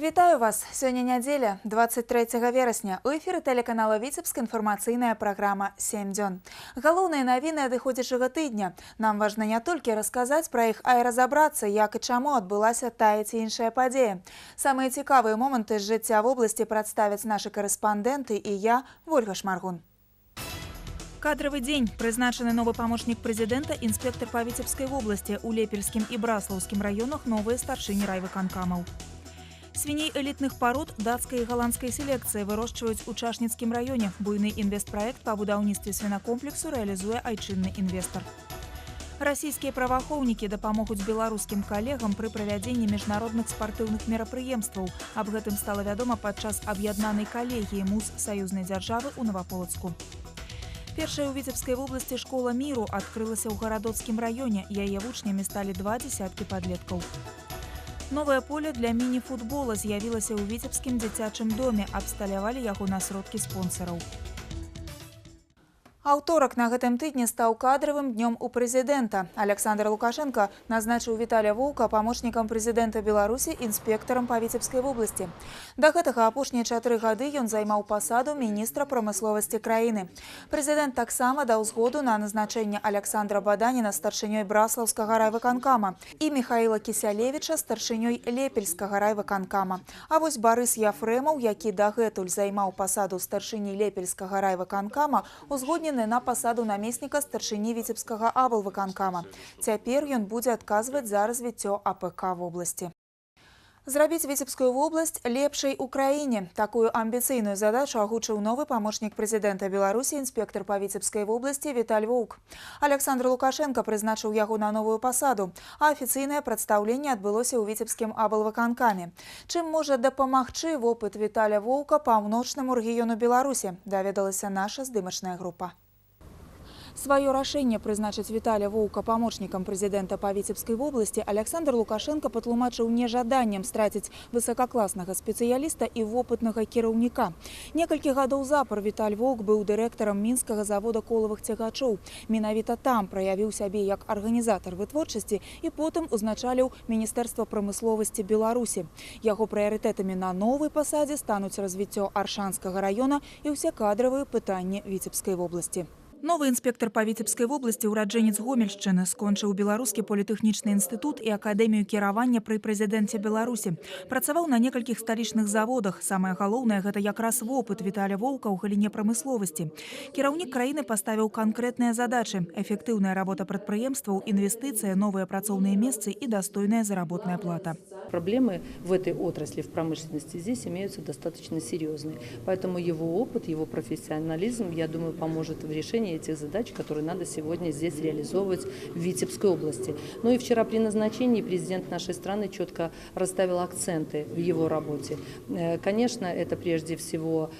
Вітаю вас! Сёння нядзеля, 23 верасня. У эфіры тэлеканала «Віцебск» інфармацыйная праграма «7 дзён». Галоўныя навіны адыходзячага тыдня. Нам важна не толькі расказаць пра іх, а і разабрацца, як і чаму адбылася тая ці іншая падзея. Самыя цікавыя моманты з жыцця вобласці прадставяць нашы карэспандэнты і я, Вольга Шмаргун. Кадравы дзень. Прызначаны новы памочнік прэзідэнта, інспектар па Віцебскай вобласці. У Лепельскім і Браслаўскім раёнах новыя старшыні райвыканкамаў. Свіней элітных парод дацкай і галандскай селекцыі вырошчваюць у Чашніцкім раёне. Буйны інвестпраект па будаўніцтве свінакомплексу рэалізуе айчынны інвестар. Расійскія праваахоўнікі дапамогуць беларускім калегам пры правядзенні міжнародных спартыўных мерапрыемстваў. Аб гэтым стала вядома падчас аб'яднанай калегіі МУЗ саюзнай дзяржавы ў Наваполацку. Першая ў Віцебскай вобласці школа міру адкрылася ў Гарадоцкім раёне. Яе вучнямі сталі два дзесяткі падлеткаў. Новае поле для міні-футбола з'явілася ў Віцебскім дзіцячым доме. Абсталявалі яго на сродкі спонсараў. Аўторак на гэтым тыдні стаў кадравым днём у прэзідэнта. Аляксандр Лукашэнка назначыў Віталя Воўка памочнікам прэзідэнта Беларусі, інспектарам па Віцебскай вобласці. Да гэтага апошнія 4 гады ён займаў пасаду міністра прамысловасці краіны. Прэзідэнт таксама даў згоду на назначэнне Аляксандра Баданіна старшынёй Браслаўскага райвыканкама і Міхаіла Кісялевіча старшынёй Лепельскага райвыканкама. А вось Барыс Яфрэмаў, які дагэтуль займаў пасаду старшыні Лепельскага райвыканкама, узгоднены на пасаду намесніка старшыні Віцебскага аблвыканкама. Цяпер ён будзе адказваць за развіццё АПК вобласці. Зрабіць Віцебскую вобласць лепшай у краіне. Такую амбіцыйную задачу агучыў новы памочнік прэзідэнта Беларусі, інспектар па Віцебскай вобласці Віталь Воўк. Аляксандр Лукашэнка прызначыў яго на новую пасаду, а афіцыйнае прадстаўленне адбылося ў Віцебскім аблвыканкаме. Чым можа дапамагчы вопыт Віталя Воўка паўночнаму рэгіёну Беларусі, даведалася наша здымачная група. Сваё рашэнне прызначыць Віталя Воўка памочнікам прэзідэнта па Віцебскай вобласці Аляксандр Лукашэнка патлумачыў нежаданнем страціць высакакласнага спецыяліста і вопытнага кіраўніка. Некалькі гадоў запар Віталь Воўк быў дырэктарам мінскага завода колавых цягачоў. Менавіта там праявіў сябе як арганізатар вытворчасці і потым узначаліў Міністэрства прамысловасці Беларусі. Яго прыярытэтамі на новай пасадзе стануць развіццё Аршанскага раёна і ўсе кадравыя пытанні Віцебскай вобласці. Новы інспектар па Віцебскай вобласці, ураджэнец Гомельшчыны, скончыў Беларускі політэхнічны інстытут і акадэмію кіравання пры прэзідэнце Беларусі. Працаваў на некалькіх сталічных заводах. Самае галоўнае — гэта якраз вопыт Віталя Воўка ў галіне прамысловасці. Кіраўнік краіны паставіў канкрэтныя задачы: эфектыўная работа прадпрыемстваў, інвестыцыі, новыя працоўныя месцы і дастойная заработная плата. Проблемы в этой отрасли, в промышленности здесь имеются достаточно серьезные. Поэтому его опыт, его профессионализм, я думаю, поможет в решении этих задач, которые надо сегодня здесь реализовывать в Витебской области. Ну и вчера при назначении президент нашей страны четко расставил акценты в его работе. Конечно, это прежде всего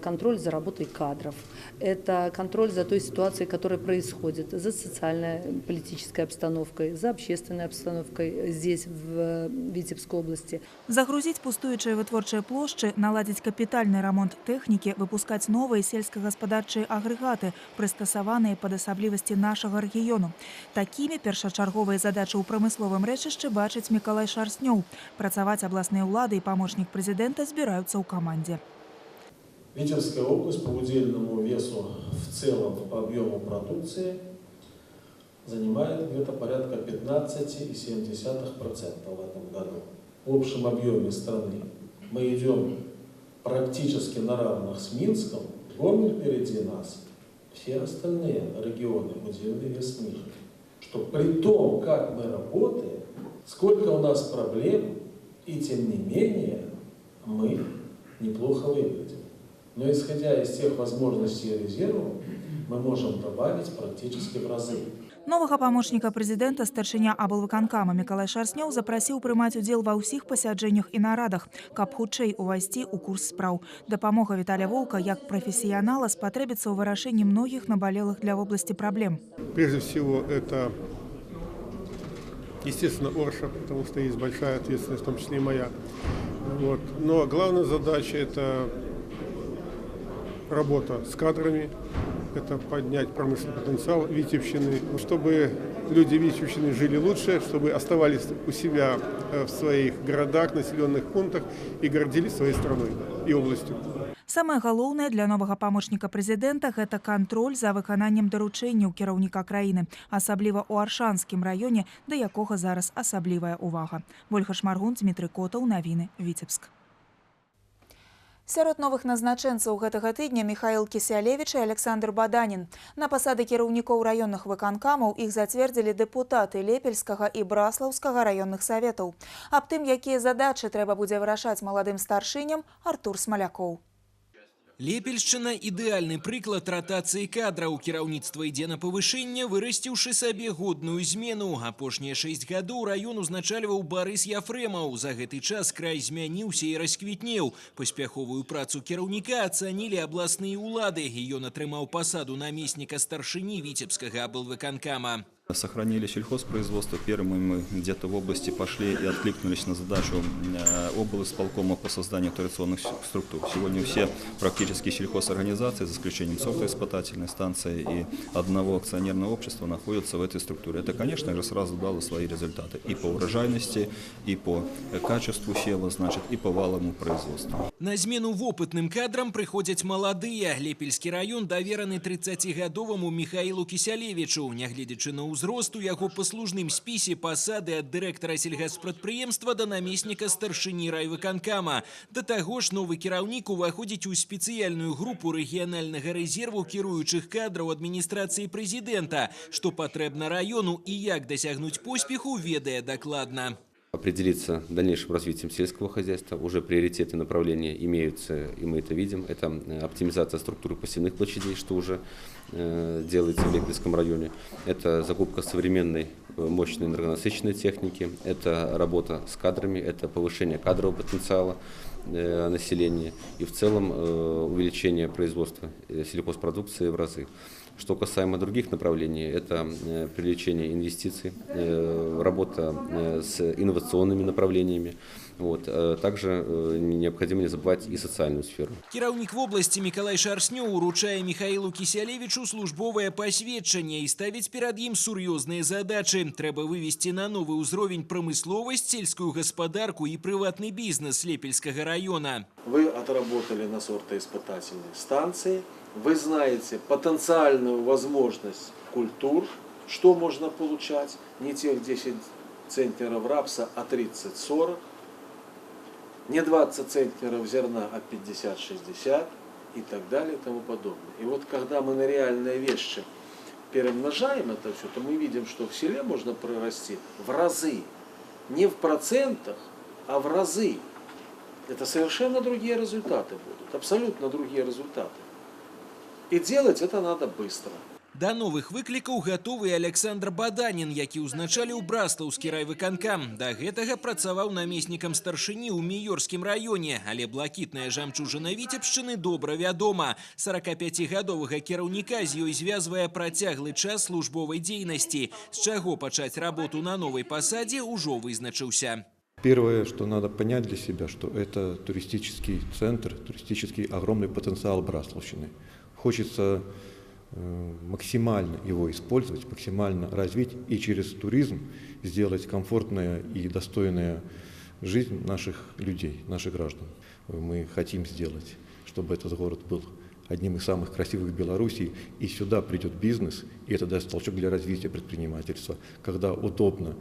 контроль за работой кадров, это контроль за той ситуацией, которая происходит, за социально-политической обстановкой, за общественной обстановкой здесь, в Витебской области. Загрузіць пустуючыя вытворчыя плошчы, наладзіць капітальны рамонт тэхнікі, выпускаць новыя сельскагаспадарчыя агрэгаты, прыстасаваныя пад асаблівасці нашага рэгіёну. Такімі першачарговыя задачы ў прамысловым рэчышчы бачыць Мікалай Шарснёў. Працаваць абласныя ўлады і памочнік прэзідэнта збіраюцца ў камандзе. Витебская область по удельному весу в целом по объему продукции занимает где-то порядка 15,7% в этом году. В общем объеме страны мы идем практически на равных с Минском. Гомель впереди нас, все остальные регионы удельный вес ниже. Что при том, как мы работаем, сколько у нас проблем, и тем не менее мы неплохо выглядим. Но, исходя из тех возможностей и резервов, мы можем добавить практически в разы. Новага памочніка прэзідэнта, старшыня аблвыканкама Мікалай Шарснёў запрасіў прымаць удзел ва ўсіх пасяджэннях і нарадах, каб хутчэй увайсці ў курс спраў. Дапамога Віталя Воўка як прафесіянала спатрэбіцца ў вырашэнні многіх набалелых для вобласці праблем. Прежде всего, это, естественно, Орша, потому что есть большая ответственность, в том числе и моя. Вот. Но главная задача – это работа с кадрами. Это поднять промышленный потенциал Витебщины, чтобы люди Витебщины жили лучше, чтобы оставались у себя в своих городах, населенных пунктах и гордились своей страной и областью. Самае галоўнае для новага памочніка прэзідэнта гэта кантроль за выкананнем даручэнняў кіраўніка краіны, асабліва ў Аршанскім раёне, да якога зараз асаблівая ўвага. Вольга Шмаргун, Дмітрый Котаў, навіны, Віцебск. Сярод новых назначэнцаў гэтага тыдня Міхаіл Кісялевіч і Аляксандр Баданін. На пасады кіраўнікоў раённых выканкамаў іх зацвердзілі дэпутаты Лепельскага і Браслаўскага раённых саветаў. Аб тым, якія задачы трэба будзе вырашаць маладым старшыням, Артур Смалякоў. Лепельшчына – ідэальны прыклад ратацыі кадраў. Кіраўніцтва ідзе на павышэнне, вырасціўшы сабе годную змену. Апошнія 6 гадоў раён узначальваў Барыс Яфрэмаў. За гэты час край змяніўся і расквітнеў. Паспяховую працу кіраўніка ацанілі абласныя ўлады, і ён атрымаў пасаду намесніка старшыні Віцебскага аблвыканкама. Сохранили сельхозпроизводство. Первыми мы где-то в области пошли и откликнулись на задачу облсполкома по созданию традиционных структур. Сегодня все практически сельхозорганизации, за исключением сортоиспытательной станции и одного акционерного общества, находятся в этой структуре. Это, конечно же, сразу дало свои результаты и по урожайности, и по качеству сева, значит, и по валовому производству. На змену вопытным кадрам прыходзяць маладыя. Лепельскі раён давераны 30-гадоваму Міхаілу Кісялевічу. Нягледзячы на ўзрост, у яго паслужным спісе пасады ад дырэктара сельгаспрадпрыемства да намесніка старшыні райвыканкама. Да таго ж, новы кіраўнік уваходзіць у спецыяльную групу рэгіянальнага рэзерву кіруючых кадраў адміністрацыі прэзідэнта. Што патрэбна раёну і як дасягнуць поспеху, ведае дакладна. Определиться дальнейшим развитием сельского хозяйства. Уже приоритеты направления имеются, и мы это видим. Это оптимизация структуры посевных площадей, что уже делается в Лепельском районе. Это закупка современной мощной энергонасыщенной техники, это работа с кадрами, это повышение кадрового потенциала населения и в целом увеличение производства сельхозпродукции в разы. Что касаемо других направлений, это привлечение инвестиций, работа с инновационными направлениями. Вот. Также необходимо не забывать и социальную сферу. Кіраўнік вобласці Мікалай Шарснёў уручае Міхаілу Кісялевічу службовае пасведчанне і ставіць перад ім сур'ёзныя задачы. Трэба вывесці на новы ўзровень прамысловасць, сельскую гаспадарку і прыватны бізнес Лепельскага района. Вы отработали на сортоиспытательной станции, вы знаете потенциальную возможность культур, что можно получать, не тех 10 центнеров рапса, а 30-40, не 20 центнеров зерна, а 50-60 и так далее и тому подобное. И вот когда мы на реальные вещи перемножаем это все, то мы видим, что в селе можно прорасти в разы, не в процентах, а в разы. Это совершенно другие результаты будут, абсолютно другие результаты. И делать это надо быстро. Да новых выклікаў гатовы і Аляксандр Баданін, які ўзначаліў Браслаўскі райвыканкам. Да гэтага працаваў намеснікам старшыні ў Міёрскім раёне, але блакітная жамчужына Віцебшчыны добра вядома. 45-гадовага кіраўніка з ёй звязвае працяглы час службовай дзейнасці. З чаго пачаць работу на новай пасадзе, ужо вызначыўся. Первое, что надо понять для себя, что это туристический центр, туристический огромный потенциал Браславщины. Хочется максимально его использовать, максимально развить и через туризм сделать комфортную и достойную жизнь наших людей, наших граждан. Мы хотим сделать, чтобы этот город был одним из самых красивых в Беларуси, и сюда придет бизнес, и это даст толчок для развития предпринимательства, когда удобно,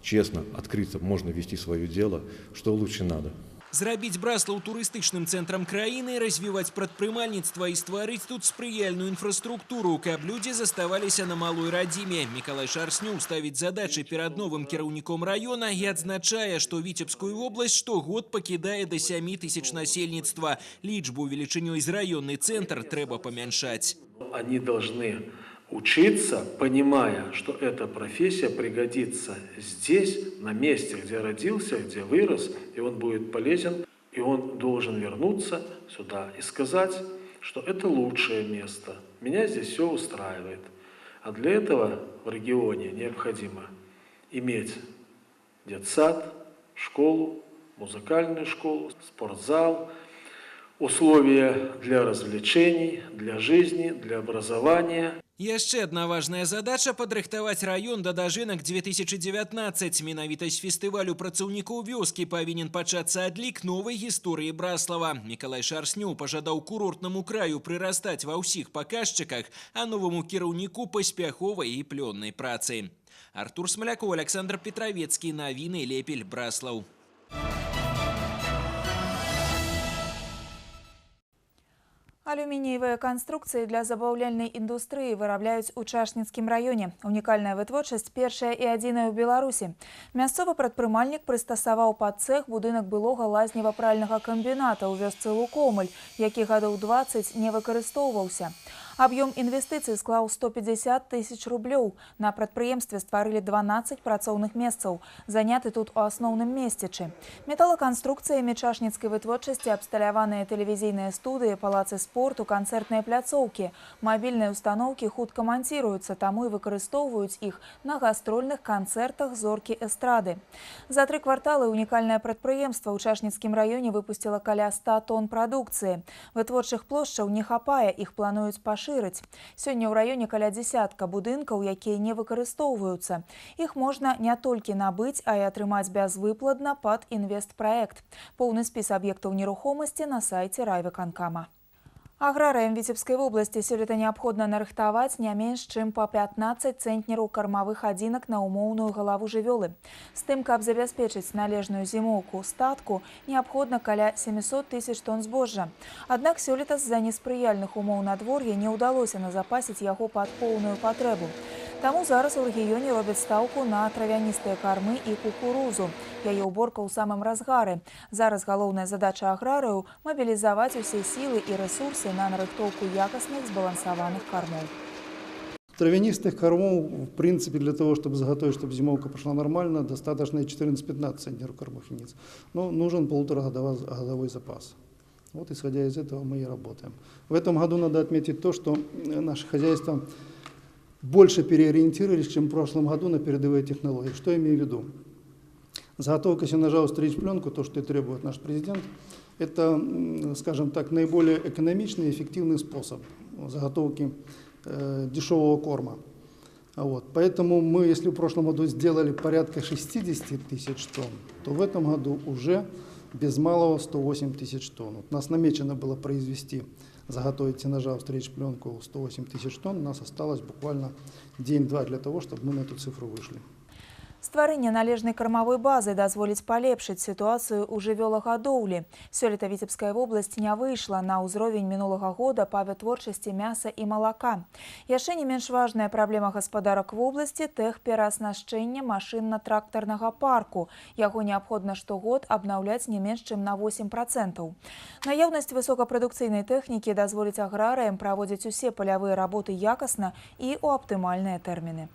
честно, открыто можно вести свое дело, что лучше надо. Зрабіць Браслаў турыстычным цэнтрам краіны, развіваць прадпрымальніцтва і стварыць тут спрыяльную інфраструктуру, каб людзі заставаліся на малой радзіме. Мікалай Шарснёў ставіць задачы перад новым кіраўніком раёна і адзначае, што Віцебскую вобласць штогод пакідае да 7 тысяч насельніцтва. Лічбу велічынёй з раённы цэнтр трэба памяншаць. Они должны учиться, понимая, что эта профессия пригодится здесь, на месте, где родился, где вырос, и он будет полезен, и он должен вернуться сюда и сказать, что это лучшее место, меня здесь все устраивает. А для этого в регионе необходимо иметь детсад, школу, музыкальную школу, спортзал, условия для развлечений, для жизни, для образования. Яшчэ адна важная задача падрыхтаваць раён да дажынак 2019. Менавіта з фестывалю працаўнікоў вёскі павінен пачацца адлік новай гісторыі Браслава. Мікалай Шарснёў пажадаў курортнаму краю прырастаць ва ўсіх паказчыках, а новаму кіраўніку паспяховай і плённай працы. Артур Смалякоў, Аляксандр Петравецкі, навіны Лепель, Браслаў. Алюмініевыя канструкцыі для забаўляльнай індустрыі вырабляюць у Чашніцкім раёне. Унікальная вытворчасць першая і адзіная ў Беларусі. Мясцовы прадпрымальнік прыстасаваў пад цэх будынак былога лазнева-пральнага камбіната ў вёсцы Лукомль, які гадоў 20 не выкарыстоўваўся. Аб'ём інвестыцый склаў 150 тысяч рублёў. На прадпрыемстве стварылі 12 працоўных месцаў. Заняты тут у асноўным месцічы. Металаканструкцыямі чашніцкай вытворчасці абсталяваныя тэлевізійныя студыі, палацы спорту, канцэртныя пляцоўкі. Мабільныя установкі хутка манціруюцца, таму і выкарыстоўваюць іх на гастрольных канцэртах зоркі эстрады. За тры кварталы унікальнае прадпрыемства ў Чашніцкім раёне выпусціла каля 100 тонн прадукцыі. Вытворчых плошчаў не хапае, іх плануюць пашырыць. Сёння ў раёне каля дзесятка будынкаў, якія не выкарыстоўваюцца. Іх можна не толькі набыць, а і атрымаць бязвыкладна пад інвестпраект. Поўны спіс аб'ектаў нерухомасці на сайце райвыканкама. Аграрыям Віцебскай вобласці сёлета неабходна нарыхтаваць не менш чым па 15 цэнтнераў кармавых адзінак на ўмоўную галаву жывёлы. З тым, каб забяспечыць належную зімоўку статку, неабходна каля 700 тысяч тонн збожжа. Аднак сёлета з-за неспрыяльных умоў надвор'я не ўдалося назапасіць яго пад поўную патрэбу. Таму зараз у рэгіёне робяць стаўку на травяністыя кармы і кукурузу. Яе ўборка ў самым разгары. Зараз галоўная задача аграрыяў – мабілізаваць усе сілы і рэсурсы на нарыхтоўку якасных збалансаваных кармоў. Травянистых кормов, в принципе, для того, чтобы заготовить, чтобы зимовка пошла нормально, достаточно и 14-15 центнеров кормовых единиц. Но нужен полуторагодовой запас. Вот, исходя из этого, мы и работаем. В этом году надо отметить то, что наше хозяйство больше переориентировались, чем в прошлом году на передовые технологии. Что я имею в виду? Заготовка сенажа устричь пленку, то, что и требует наш президент, это, скажем так, наиболее экономичный и эффективный способ заготовки дешевого корма. Вот. Поэтому мы, если в прошлом году сделали порядка 60 тысяч тонн, то в этом году уже без малого 108 тысяч тонн. Вот нас намечено было произвести, заготовить сенажа, устричь пленку 108 тысяч тонн. У нас осталось буквально день-два для того, чтобы мы на эту цифру вышли. Стварэнне належнай кармавой базы дазволіць палепшыць сітуацыю ў жывёлагадоўлі. Сёлета Віцебская вобласць не выйшла на ўзровень мінулага года па вытворчасці мяса і малака. Яшчэ не менш важная праблема гаспадарак вобласці – тэхперааснашчэнне машынна-трактарнага парку. Яго неабходна штогод абнаўляць не менш чым на 8%. Наяўнасць высокапрадукцыйнай тэхнікі дазволіць аграрыям праводзіць усе палявыя работы якасна і ў аптымальныя тэрміны.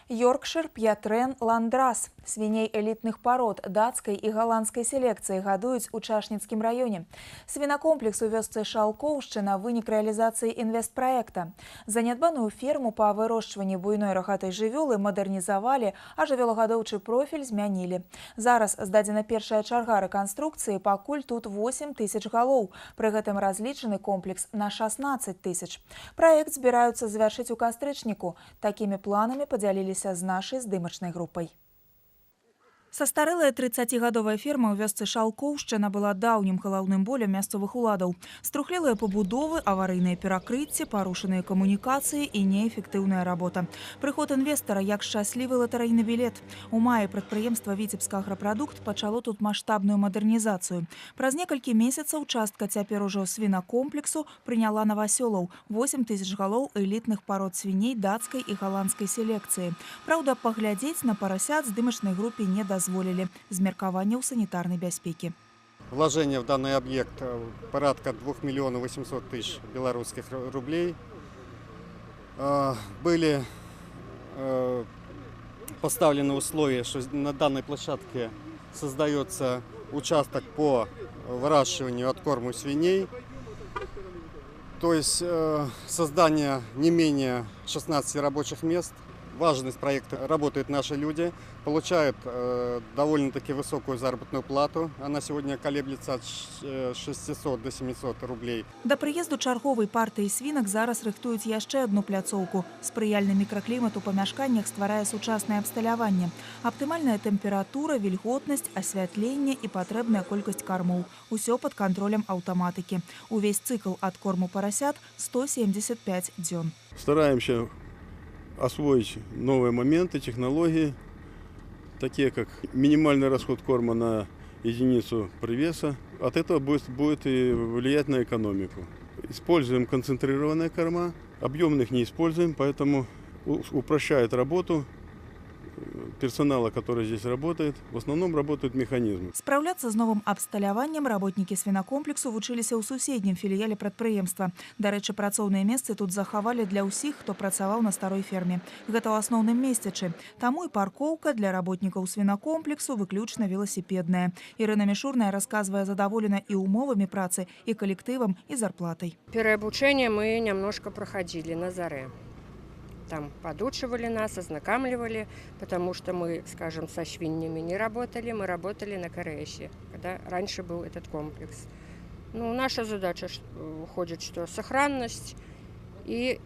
Йоркшир, П'ятрен, Ландрас. Свіней элітных парод дацкай і галандскай селекцыі гадуюць у Чашніцкім раёне. Свінакомплекс у вёсцы Шалкоўшчына – вынік рэалізацыі інвестпраекта. Занядбаную ферму па вырошчванні буйной рагатай жывёлы мадэрнізавалі, а жывёлагадоўчы профіль змянілі. Зараз здадзена першая чарга рэканструкцыі, пакуль тут 8 тысяч галоў. Пры гэтым разлічаны комплекс на 16 тысяч. Праект збіраюцца завяршыць у кастрычніку. Такімі планамі падзяліліся з нашай здымачнай групай. Састарэлая 30-гадовая ферма ў вёсцы Шалкоўшчына была даўнім галаўным болем мясцовых уладаў. Струхлелыя пабудовы, аварыйныя перакрыцці, парушаныя камунікацыі і неэфектыўная работа. Прыход інвестара як шчаслівы латарэйны білет. У маі прадпрыемства «Віцебскаграпрадукт» пачало тут маштабную мадэрнізацыю. Праз некалькі месяцаў частка цяпер ужо свінакомплексу прыняла навасёлаў – 8 тысяч галоў элітных парод свіней дацкай і галандскай селекцыі. Праўда, паглядзець на парасят здымачнай групе не дазволілі з меркаванняў санітарнай бяспекі. Вложение в данный объект порядка 2 миллионов 800 тысяч белорусских рублей. Были поставлены условия, что на данной площадке создается участок по выращиванию откорму свиней. То есть создание не менее 16 рабочих мест. Важность проекта работают наши люди, получают довольно-таки высокую заработную плату. Она сегодня колеблется от 600 до 700 рублей. Да прыезду чарговай партыі свінак зараз рыхтуюць яшчэ одну пляцоўку. Спрыяльны мікраклімат у памяшканнях стварае сучаснае абсталяванне. Аптымальная тэмпература, вільготнасць, асвятленне і патрэбная колькасць кармоў. Усё пад кантролем аўтаматыкі. Увесь цыкл адкорму парасят 175 дзён. Стараемся освоить новые моменты, технологии, такие как минимальный расход корма на единицу привеса. От этого будет и влиять на экономику. Используем концентрированные корма, объемных не используем, поэтому упрощает работу персонала, который здесь работает. В основном работают механизмы. Спраўляцца з новым абсталяваннем работнікі свінакомплексу вучыліся ў суседнім філіяле прадпрыемства. Дарэчы, працоўныя месцы тут захавалі для ўсіх, хто працаваў на старой ферме. Гэта ў асноўным Месцічы. Таму і паркоўка для работнікаў свінакомплексу выключна веласіпедная. Ірына Мішурная расказвае, задаволена і умовамі працы, і калектывам, і зарплатай. Переобучение мы немножко проходили на заре. Там подучивали нас, ознакомливали, потому что мы, скажем, со свиньями не работали, мы работали на КРСе, когда раньше был этот комплекс. Ну, наша задача уходит, что сохранность и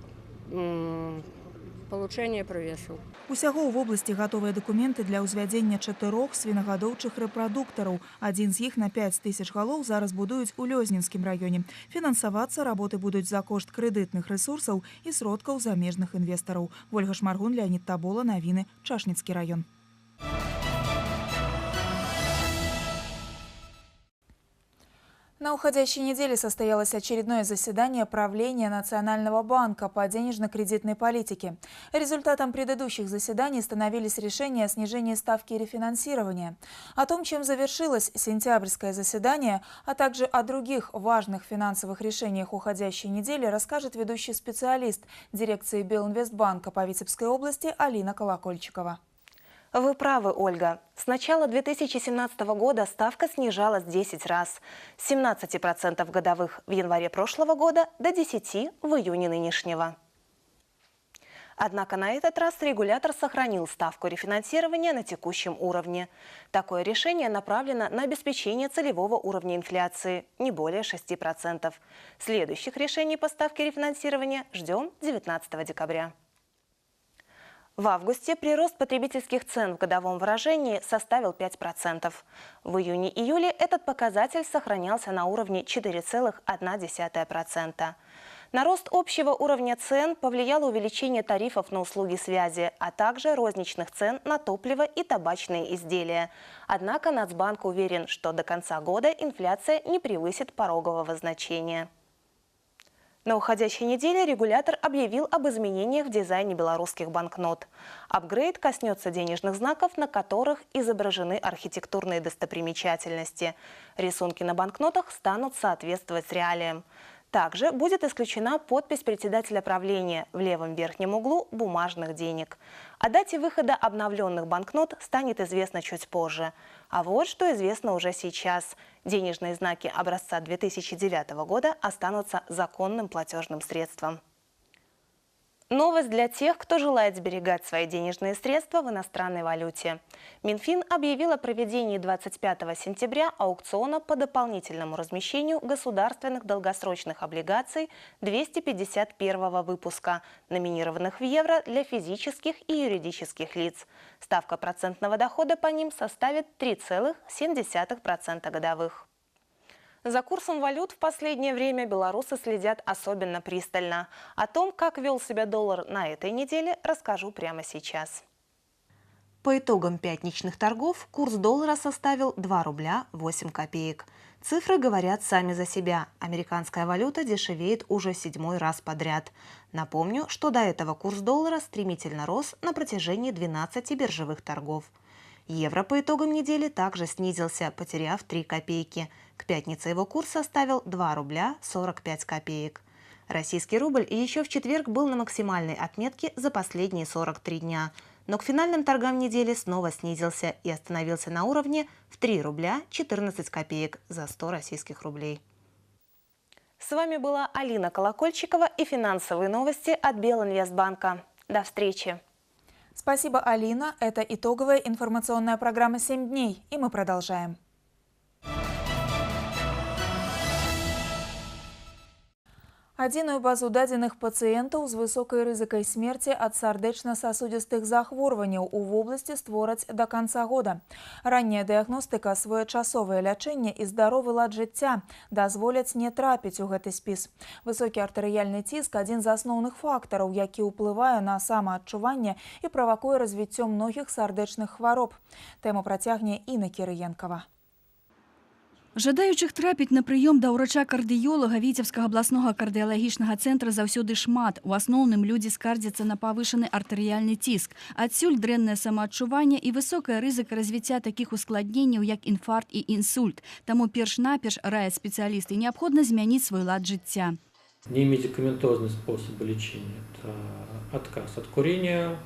получение привесов. Усяго ў вобласці гатовыя дакументы для ўзвядзення 4 свінагадоўчых рэпрадуктараў. Адзін з іх на 5000 галоў зараз будуюць у Лёзнінскім раёне. Фінансавацца работы будуць за кошт крэдытных рэсурсаў і сродкаў замежных інвестараў. Вольга Шмаргун, Леонид Табола, навіны, Чашніцкі раён. На уходящей неделе состоялось очередное заседание правления Национального банка по денежно-кредитной политике. Результатом предыдущих заседаний становились решения о снижении ставки рефинансирования. О том, чем завершилось сентябрьское заседание, а также о других важных финансовых решениях уходящей недели, расскажет ведущий специалист дирекции Белинвестбанка по Витебской области Алина Колокольчикова. Вы правы, Ольга. С начала 2017 года ставка снижалась 10 раз. С 17% годовых в январе прошлого года до 10% в июне нынешнего. Однако на этот раз регулятор сохранил ставку рефинансирования на текущем уровне. Такое решение направлено на обеспечение целевого уровня инфляции – не более 6%. Следующих решений по ставке рефинансирования ждем 19 декабря. В августе прирост потребительских цен в годовом выражении составил 5%. В июне-июле этот показатель сохранялся на уровне 4,1%. На рост общего уровня цен повлияло увеличение тарифов на услуги связи, а также розничных цен на топливо и табачные изделия. Однако Нацбанк уверен, что до конца года инфляция не превысит порогового значения. На уходящей неделе регулятор объявил об изменениях в дизайне белорусских банкнот. Апгрейд коснется денежных знаков, на которых изображены архитектурные достопримечательности. Рисунки на банкнотах станут соответствовать реалиям. Также будет исключена подпись председателя правления в левом верхнем углу бумажных денег. О дате выхода обновленных банкнот станет известно чуть позже. А вот что известно уже сейчас. Денежные знаки образца 2009 года останутся законным платежным средством. Новость для тех, кто желает сберегать свои денежные средства в иностранной валюте. Минфин объявил о проведении 25 сентября аукциона по дополнительному размещению государственных долгосрочных облигаций 251 выпуска, номинированных в евро для физических и юридических лиц. Ставка процентного дохода по ним составит 3,7% годовых. За курсом валют в последнее время белорусы следят особенно пристально. О том, как вел себя доллар на этой неделе, расскажу прямо сейчас. По итогам пятничных торгов курс доллара составил 2 рубля 8 копеек. Цифры говорят сами за себя. Американская валюта дешевеет уже 7-й раз подряд. Напомню, что до этого курс доллара стремительно рос на протяжении 12 биржевых торгов. Евро по итогам недели также снизился, потеряв 3 копейки. К пятнице его курс составил 2 рубля 45 копеек. Российский рубль еще в четверг был на максимальной отметке за последние 43 дня. Но к финальным торгам недели снова снизился и остановился на уровне в 3 рубля 14 копеек за 100 российских рублей. С вами была Алина Колокольчикова и финансовые новости от Белинвестбанка. До встречи! Спасибо, Алина. Это итоговая информационная программа «7 дней». И мы продолжаем. Адзіную базу дадзеных пацыентаў з высокай рызыкай смерці ад сардэчна-сасудзістых захворванняў у вобласці створаць да канца года. Ранняя дыягностыка, своечасовае лячэнне і здаровы лад жыцця дазволяць не трапіць у гэты спіс. Высокі артэрыяльны ціск – адзін з асноўных фактараў, які ўплывае на самаадчуванне і правакуе развіццё многіх сардэчных хвароб. Тэму працягне Інна Кірыенкава. Жадаючых трапіць на прыём да ўрача-кардыёлага Віцебскага абласнога кардыялагічнага цэнтра заўсёды шмат. У асноўным людзі скардзяцца на павышаны артэрыяльны ціск. Адсюль дрэннае самаадчуванне і высокая рызыка развіцця такіх ускладненняў, як інфаркт і інсульт. Таму перш-наперш, раяць спецыялісты, неабходна змяніць свой лад жыцця. Немедикаментозный способ лечения – это отказ от курения,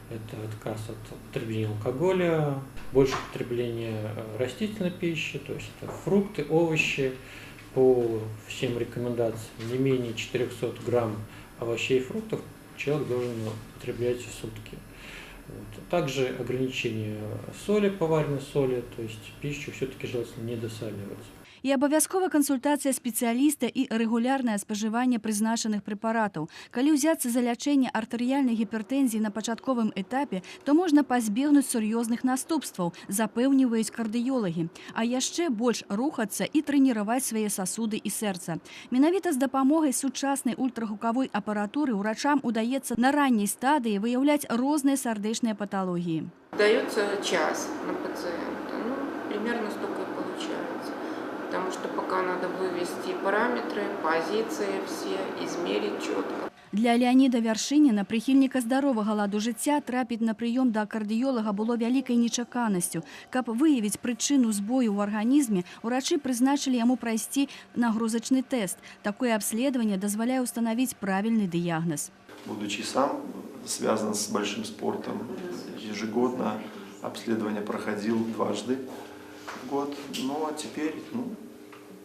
это отказ от употребления алкоголя, больше потребления растительной пищи, то есть это фрукты, овощи. По всем рекомендациям не менее 400 грамм овощей и фруктов человек должен употреблять в сутки. Вот. Также ограничение соли, поваренной соли, то есть пищу все-таки желательно не досаливать. І абавязкова кансультацыя спецыяліста і рэгулярнае спажыванне прызначаных прэпаратаў. Калі ўзяцца за лячэнне артэрыяльнай гіпертэнзіі на пачатковым этапе, то можна пазбегнуць сур'ёзных наступстваў, запэўніваюць кардыёлагі. А яшчэ больш рухацца і трэніраваць свае сасуды і сэрца. Менавіта з дапамогай сучаснай ультрагукавой апаратуры ўрачам удаецца на ранняй стадыі выяўляць розныя сардэчныя паталогіі. Дается час на пациента, ну, примерно столько и получается. Потому что пока надо вывести параметры, позиции все, измерить четко. Для Леоніда Вяршыніна, прыхільніка здаровага ладу жыцця, трапіць на прыём да кардыёлага было вялікай нечаканасцю. Каб выявіць прычыну збою ў арганізме, урачы прызначылі яму прайсці нагрузачны тэст. Такое абследаванне дазваляе ўстанавіць правільны дыягназ. Будучи сам связан с большим спортом, ежегодно обследование проходил дважды в год, но теперь,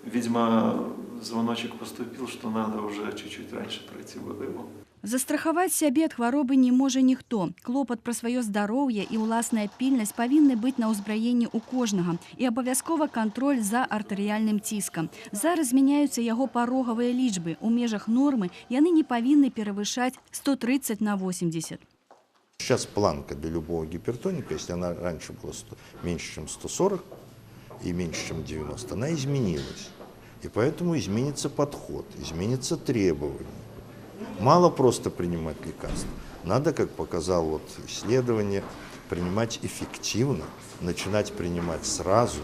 видимо, звоночек поступил, что надо уже чуть-чуть раньше пройти его. Застрахаваць сябе ад хваробы не можа ніхто. Клопат пра сваё здароўе і ўласная пільнасць павінны быць на ўзбраенні ў кожнага. І абавязкова кантроль за артэрыяльным ціскам. Зараз змяняюцца яго парогавыя лічбы. У межах нормы яны не павінны перавышаць 130 на 80. Сейчас планка для любого гипертоника, если она раньше была меньше, чем 140 и меньше, чем 90, она изменилась. И поэтому изменится подход, изменится требование. Мало просто принимать лекарства. Надо, как показало исследование, принимать эффективно, начинать принимать сразу,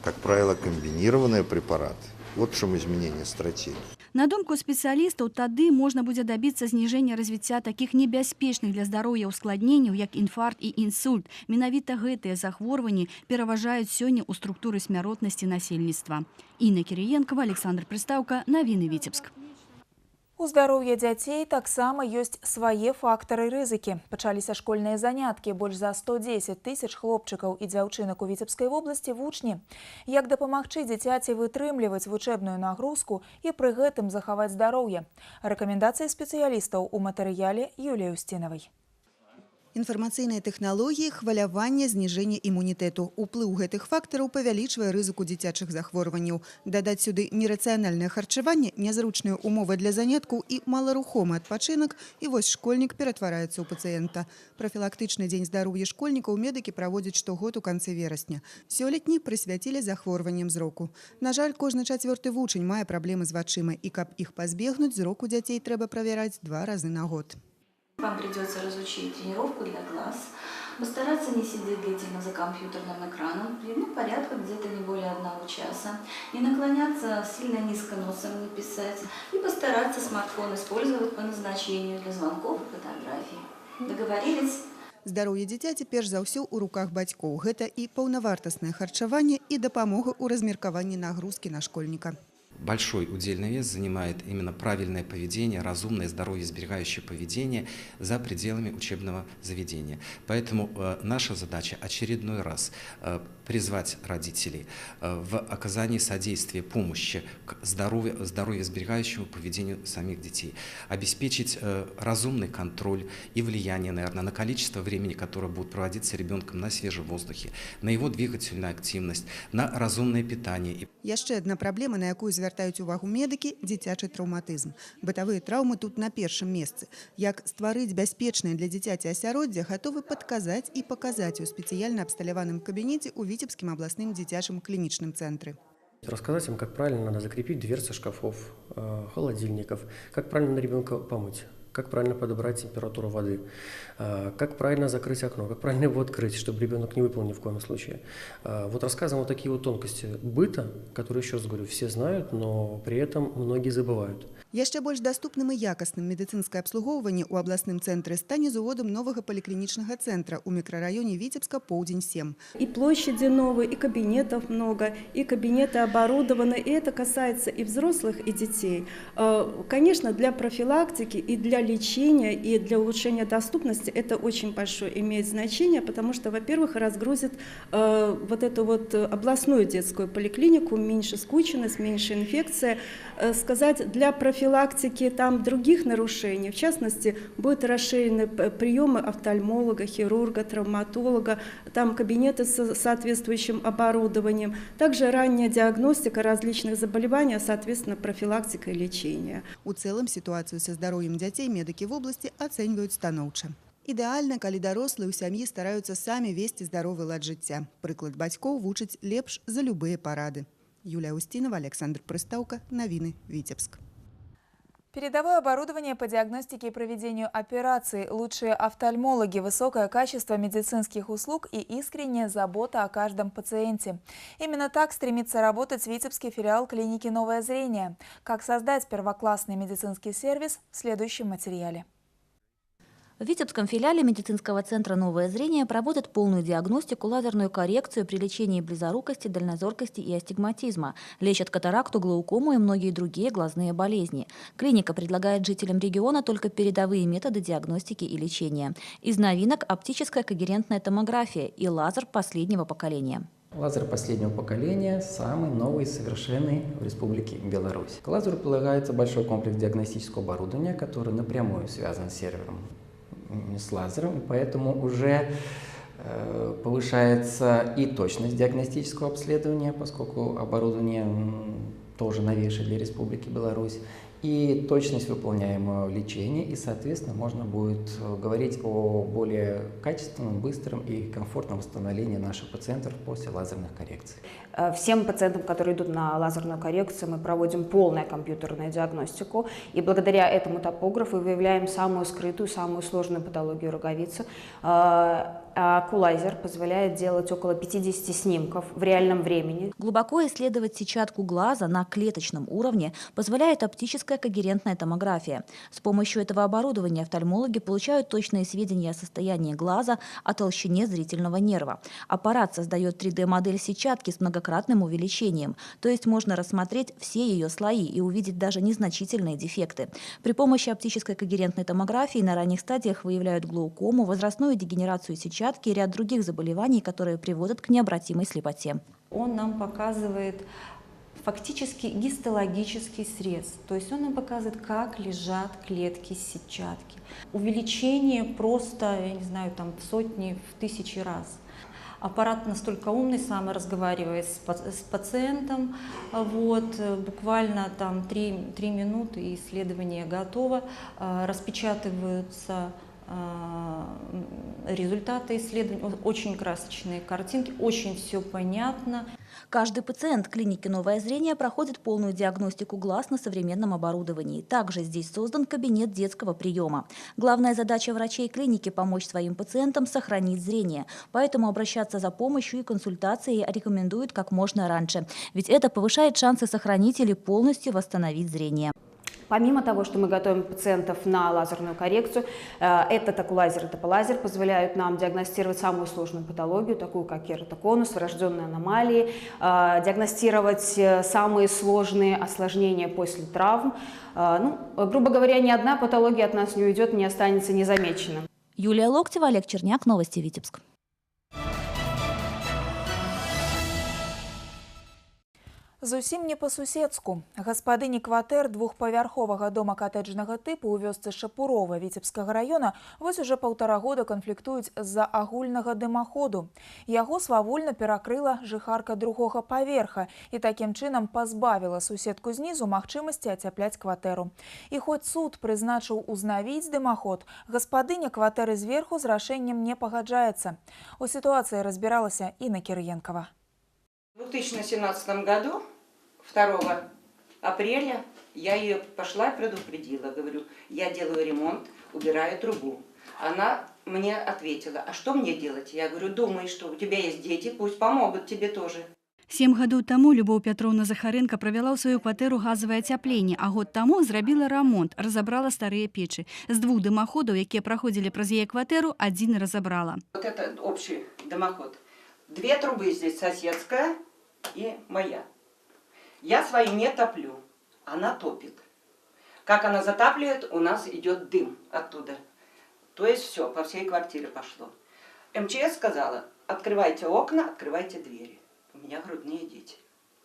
как правило, комбинированные препараты. Вот в чем изменение стратегии. На думку спецыялістаў, тады можна будзе дабіцца зніжэння развіцця такіх небяспечных для здароўя ўскладненняў, як інфаркт і інсульт. Менавіта гэтыя захворванні пераважаюць сёння ў структуры смяротнасці насельніцтва. Інна Кірыенкава, Александр Прыстаўка, Навіны Віцебск. У здароўя дзяцей таксама ёсць свае фактары рызыкі. Пачаліся школьныя заняткі. Больш за 110 тысяч хлопчыкаў і дзяўчынак у Віцебскай вобласці вучні. Як дапамагчы дзіцяці вытрымліваць вучэбную нагрузку і пры гэтым захаваць здароўе? Рэкамендацыі спецыялістаў у матэрыяле Юліі Усцінавай. Інфармацыйныя тэхналогіі, хваляванне, зніжэнне імунітэту. Уплыў гэтых фактараў павялічвае рызыку дзіцячых захворванняў. Дадаць сюды нерацыянальнае харчаванне, нязручныя умовы для заняткаў і маларухомы адпачынак, і вось школьнік ператвараецца ў пацыента. Прафілактычны дзень здароўя школьнікаў медыкі праводзяць штогод у канцы верасня. Сёлетні прысвяцілі захворванням зроку. На жаль, кожны чацвёрты вучань мае праблемы з вачыма, і каб іх пазбегнуць, зрок у дзяцей трэба правяраць 2 разы на год. Вам придется разучить тренировку для глаз, постараться не сидеть длительно за компьютерным экраном, порядка где-то не более 1 часа, не наклоняться сильно низко носом, не писать, и постараться смартфон использовать по назначению для звонков и фотографий. Договорились? Здароўе дзіцяці перш за ўсё ў руках бацькоў. Гэта і паўнавартаснае харчаванне, і дапамога ў размеркаванні нагрузкі на школьніка. Большой удельный вес занимает именно правильное поведение, разумное, здоровье сберегающее поведение за пределами учебного заведения. Поэтому наша задача очередной раз призвать родителей в оказании содействия, помощи к здоровью сберегающему поведению самих детей, обеспечить разумный контроль и влияние, наверное, на количество времени, которое будет проводиться ребенком на свежем воздухе, на его двигательную активность, на разумное питание. Яшчэ одна праблема, на якую звяртаюць увагу медыкі – дзіцячы траўматызм. Бытавыя траўмы тут на першым месцы. Як стварыць бяспечнае для дзіцяці асяроддзе, гатовы падказаць і паказаць у спецыяльна абсталяваным кабінеце ў Віцебскім абласным дзіцячым клінічным цэнтры. Рассказать им, как правильно надо закрепить дверцы шкафов, холодильников, как правильно ребенка помыть, как правильно подобрать температуру воды, как правильно закрыть окно, как правильно его открыть, чтобы ребенок не выпал ни в коем случае. Вот рассказываем вот такие вот тонкости быта, которые, еще раз говорю, все знают, но при этом многие забывают. Яшчэ больш даступным і якасным медыцынскае абслугоўванне ў абласным цэнтры стане з уводам новага паліклінічнага цэнтра ў мікрараёне Віцебска Поўдзень 7. И площади новые, и кабинетов много, и кабинеты оборудованы, и это касается и взрослых, и детей. Конечно, для профилактики и для лечения, и для улучшения доступности это очень большое имеет значение, потому что, во-первых, разгрузит вот эту вот областную детскую поликлинику, меньше скученность, меньше инфекция. Сказать, для профилактики там других нарушений, в частности, будут расширены приемы офтальмолога, хирурга, травматолога, там кабинеты с соответствующим оборудованием, также ранняя диагностика различных заболеваний, а, соответственно, профилактика и лечение. У цэлым сітуацыю са здароўем дзяцей медыкі вобласці ацэньваюць станоўча. Ідэальна, калі дарослыя ў сям'і стараюцца самі весці здаровы лад жыцця. Прыклад бацькоў вучыць лепш за любыя парады. Юлія Устинова, Александр Прыстаўка. Навіны. Віцебск. Передовое оборудование по диагностике и проведению операций, лучшие офтальмологи, высокое качество медицинских услуг и искренняя забота о каждом пациенте. Именно так стремится работать витебский филиал клиники «Новое зрение». Как создать первоклассный медицинский сервис – в следующем материале. В Витебском филиале медицинского центра «Новое зрение» проводят полную диагностику, лазерную коррекцию при лечении близорукости, дальнозоркости и астигматизма. Лечат катаракту, глаукому и многие другие глазные болезни. Клиника предлагает жителям региона только передовые методы диагностики и лечения. Из новинок – оптическая когерентная томография и лазер последнего поколения. Лазер последнего поколения – самый новый и совершенный в Республике Беларусь. К лазеру прилагается большой комплекс диагностического оборудования, который напрямую связан с сервером, с лазером, и поэтому уже повышается и точность диагностического обследования, поскольку оборудование тоже новейшее для Республики Беларусь, и точность выполняемого лечения, и, соответственно, можно будет говорить о более качественном, быстром и комфортном восстановлении наших пациентов после лазерных коррекций. Всем пациентам, которые идут на лазерную коррекцию, мы проводим полную компьютерную диагностику, и благодаря этому топографу выявляем самую скрытую, самую сложную патологию роговицы. Окулайзер позволяет делать около 50 снимков в реальном времени. Глубоко исследовать сетчатку глаза на клеточном уровне позволяет оптическая когерентная томография. С помощью этого оборудования офтальмологи получают точные сведения о состоянии глаза, о толщине зрительного нерва. Аппарат создает 3D-модель сетчатки с многократным увеличением, то есть можно рассмотреть все ее слои и увидеть даже незначительные дефекты. При помощи оптической когерентной томографии на ранних стадиях выявляют глаукому, возрастную дегенерацию сетчатки и ряд других заболеваний, которые приводят к необратимой слепоте. Он нам показывает фактически гистологический срез, то есть он нам показывает, как лежат клетки сетчатки. Увеличение просто, я не знаю, там в сотни, в тысячи раз. Аппарат настолько умный, сам разговаривает с пациентом, вот, буквально там 3 минуты и исследование готово, распечатываются результаты исследований, очень красочные картинки, очень все понятно. Каждый пациент клиники «Новое зрение» проходит полную диагностику глаз на современном оборудовании. Также здесь создан кабинет детского приема. Главная задача врачей клиники – помочь своим пациентам сохранить зрение. Поэтому обращаться за помощью и консультацией рекомендуют как можно раньше. Ведь это повышает шансы сохранить или полностью восстановить зрение. Помимо того, что мы готовим пациентов на лазерную коррекцию, этот акулазер и тополазер позволяют нам диагностировать самую сложную патологию, такую как кератоконус, врожденные аномалии, диагностировать самые сложные осложнения после травм. Ну, грубо говоря, ни одна патология от нас не уйдет, не останется незамеченным. Юлия Локтева, Олег Черняк, новости Витебск. Зусім не па-суседску. Гаспадыні кватэр двухпавярховага дома катэджнага тыпу ў вёсцы Шапурова Віцебскага раёна вось уже паўтара года канфліктуюць з-за агульнага дымаходу. Яго свавольна перакрыла жыхарка другога паверха і такім чынам пазбавіла суседку знізу магчымасці ацяпляць кватэру. І хоць суд прызначыў узнавіць дымаход, гаспадыня кватэры зверху з рашэннем не пагаджаецца. У сітуацыі разбіралася Інна Кірыенкава. В 2017 году, 2 апреля, я ее пошла и предупредила. Говорю, я делаю ремонт, убираю трубу. Она мне ответила, а что мне делать? Я говорю, думай, что у тебя есть дети, пусть помогут тебе тоже. 7 гадоў таму Любоў Пятроўна Захарэнка правяла ў сваю кватэру газавае ацяпленне, а год таму зрабіла рамонт, разабрала старыя печы. З двух дымаходаў, якія праходзілі праз яе кватэру, адзін разабрала. Вот это общий дымоход. Две трубы здесь, соседская и моя. Я свои не топлю, она топит. Как она затапливает, у нас идет дым оттуда. То есть все, по всей квартире пошло. МЧС сказала, открывайте окна, открывайте двери. У меня грудные дети.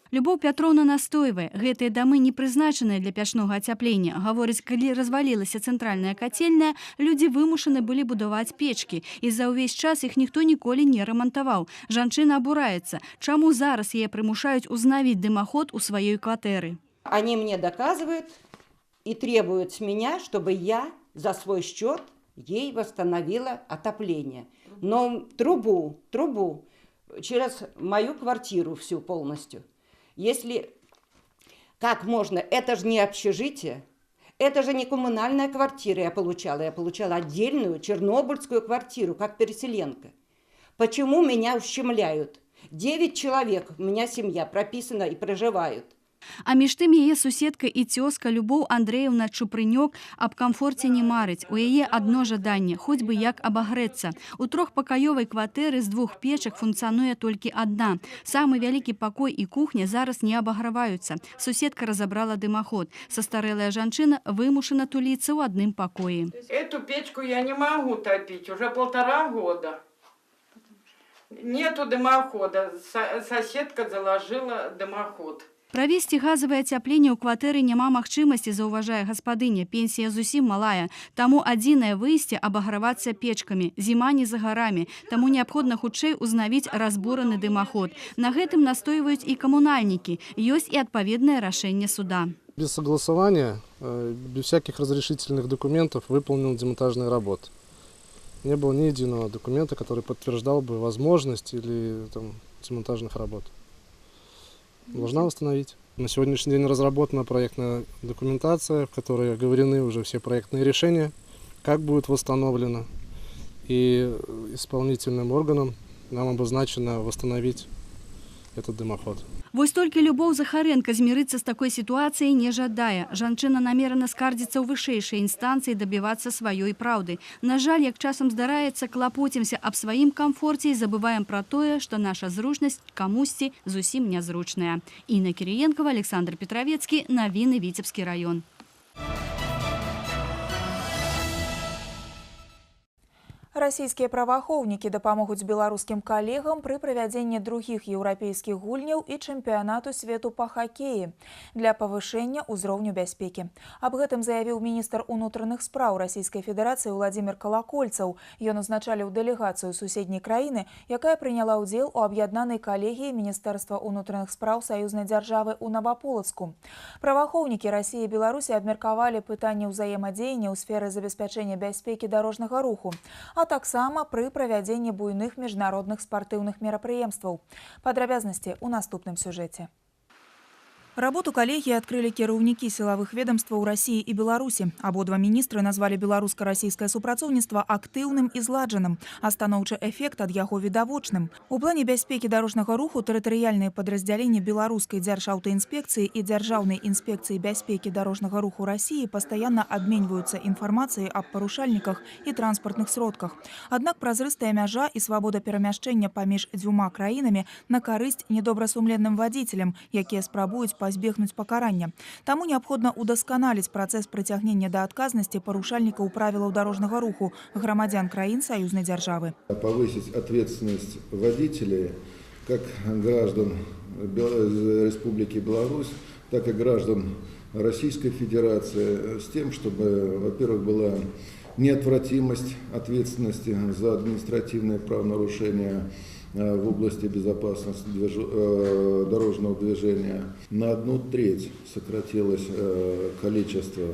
Любоў Пятроўна настойвае, гэтыя дамы не прызначаныя для пячнога ацяплення. Гаворыць, калі развалілася цэнтральная кацельная, людзі вымушаны былі будаваць печкі. І за ўвесь час іх ніхто ніколі не рамантаваў. Жанчына абураецца, чаму зараз яе прымушаюць узнавіць дымаход у сваёй кватэры. Они мне доказывают и требуют с меня, чтобы я за свой счет ей восстановила отопление. Но трубу через мою квартиру всю полностью. Если, как можно, это же не общежитие, это же не коммунальная квартира я получала отдельную чернобыльскую квартиру, как переселенка. Почему меня ущемляют? 9 человек, у меня семья прописана и проживают. А між тым яе суседка і цёзка Любоў Андрэеўна Чупрынёк аб камфорце не марыць. У яе адно жаданне, хоць бы як абагрэцца. У трохпакаёвай кватэры з двух печак функцыянуе толькі адна. Самы вялікі пакой і кухня зараз не абаграваюцца. Суседка разабрала дымаход. Састарэлая жанчына вымушана туліцца ў адным пакоі. Эту печку я не могу топить уже 1,5 года. Нету дымохода. Соседка заложила дымоход. Правесці газавае ацяпленне ў кватэры няма магчымасці, заўважае гаспадыня. Пенсія зусім малая. Таму адзінае выйсце абагравацца печкамі. Зіма не за гарамі. Таму неабходна хутчэй узнавіць разбураны дымаход. На гэтым настойваюць і камунальнікі. Ёсць і адпаведнае рашэнне суда. Без согласования, без всяких разрешительных документов выполнен демонтажные работы. Не было ни единого документа, который подтверждал бы возможность или там, демонтажных работ. Должна восстановить. На сегодняшний день разработана проектная документация, в которой оговорены уже все проектные решения, как будет восстановлено. И исполнительным органам нам обозначено восстановить этот дымоход. Вось толькі Любоў Захарэнка змірыцца з такой сітуацыяй не жадае. Жанчына намерана скардзіцца ў вышэйшай інстанцыі, дабівацца сваёй праўды. На жаль, як часам здараецца, клапоцімся аб сваім камфорце і забываем пра тое, што наша зручнасць камусьці зусім нязручная. Інна Кірыенкава, Александр Петравецкі, навіны, Віцебскі раён. Расійскія праваахоўнікі дапамогуць беларускім калегам пры правядзенні другіх еўрапейскіх гульняў і чэмпіянату свету па хакеі для павышэння ўзроўню бяспекі. Аб гэтым заявіў міністр унутраных спраў Расійскай Федэрацыі Уладзімір Калакольцаў. Ён узначаліў дэлегацыю суседняй краіны, якая прыняла ўдзел у аб'яднанай калегіі Міністэрства ўнутраных спраў саюзнай дзяржавы ў Наваполацку. Праваахоўнікі Расіі і Беларусі абмеркавалі пытанне ўзаемадзеяння ў сферы забеспячэння бяспекі дарожнага руху, а таксама пры правядзенні буйных міжнародных спартыўных мерапрыемстваў. Падрабязнасці ў наступным сюжэце. Работу калегіі адкрылі кіраўнікі сілавых ведомстваў Расіі і Беларусі. Абодва міністры назвалі беларуска-расійскае супрацоўніцтва актыўным і зладжаным, а станоўчы эфект ад яго відавочным. У плане бяспекі дарожнага руху тэрытарыяльныя падраздзяленні беларускай дзяржаўтаінспекцыі і дзяржаўнай інспекцыі бяспекі дарожнага руху Расіі пастаянна абменьваюцца інфармацыяй аб парушальніках і транспартных сродках. Аднак празрыстая мяжа і свабода перамяшчэння паміж дзвюма краінамі на карысць недобрасумленным вадзіцелям, якія спрабуюць пазбегнуць пакарання. Таму неабходна удасканаліць працэс прыцягнення да адказнасці парушальнікаў правілаў дарожнага руху грамадзян краін саюзнай дзяржавы. Повысить ответственность водителей, как граждан Республики Беларусь, так и граждан Российской Федерации, с тем, чтобы, во-первых, была неотвратимость ответственности за административные правонарушения в области безопасности дорожного движения. На 1/3 сократилось количество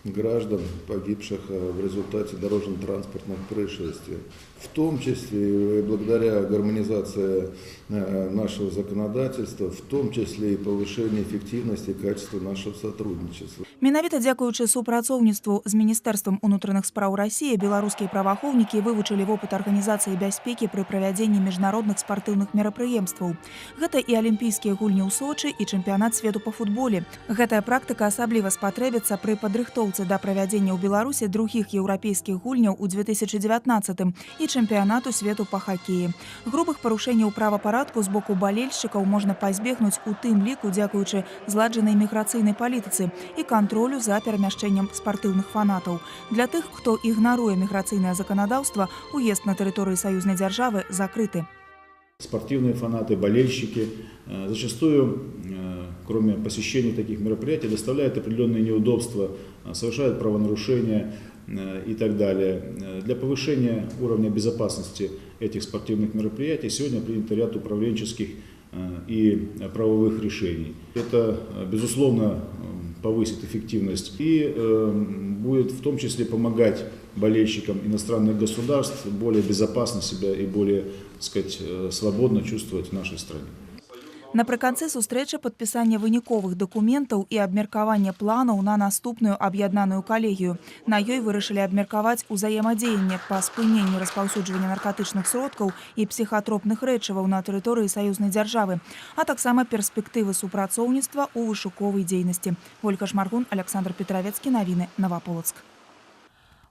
граждан, погибших в результате дорожно-транспортных происшествий. В том числе и благодаря гармонизации нашего законодательства, в том числе и повышению эффективности и качества нашего сотрудничества. Менавіта дзякуючы супрацоўніцтву з Міністэрствам унутраных спраў Расіі беларускія праваахоўнікі вывучылі вопыт арганізацыі бяспекі пры правядзенні міжнародных спартыўных мерапрыемстваў. Гэта і алімпійскія гульні ў Сочы, і чэмпіянат свету па футболе. Гэтая практыка асабліва спатрэбіцца пры падрыхтоўцы да правядзення ў Беларусі другіх еўрапейскіх гульняў у 2019 і чэмпіянату свету па хакеі. Грубых парушэнняў правапарадку з боку балельшчыкаў можна пазбегнуць у тым ліку дзякуючы зладжанай міграцыйнай палітыцы і кантролю за перамяшчэннем спартыўных фанатаў. Для тых, хто ігнаруе міграцыйнае заканадаўства, уезд на тэрыторыі саюзнай дзяржавы закрыты. Спортивные фанаты, болельщики зачастую, кроме посещения таких мероприятий, доставляют определенные неудобства, совершают правонарушения и так далее. Для повышения уровня безопасности этих спортивных мероприятий сегодня принято ряд управленческих и правовых решений. Это, безусловно, повысит эффективность и будет в том числе помогать болельщикам иностранных государств более безопасно себя и более, так сказать, свободно чувствовать в нашей стране. Напрыканцы сустрэчы падпісанне выніковых дакументаў і абмеркаванне планаў на наступную аб'яднаную калегію. На ёй вырашылі абмеркаваць узаемадзеянне па спыненні распаўсюджвання наркатычных сродкаў і псіхатропных рэчываў на тэрыторыі саюзнай дзяржавы, а таксама перспектывы супрацоўніцтва ў вышуковай дзейнасці. Ольга Шмаргун, Александр Петровецкі, навіны, Наваполацк.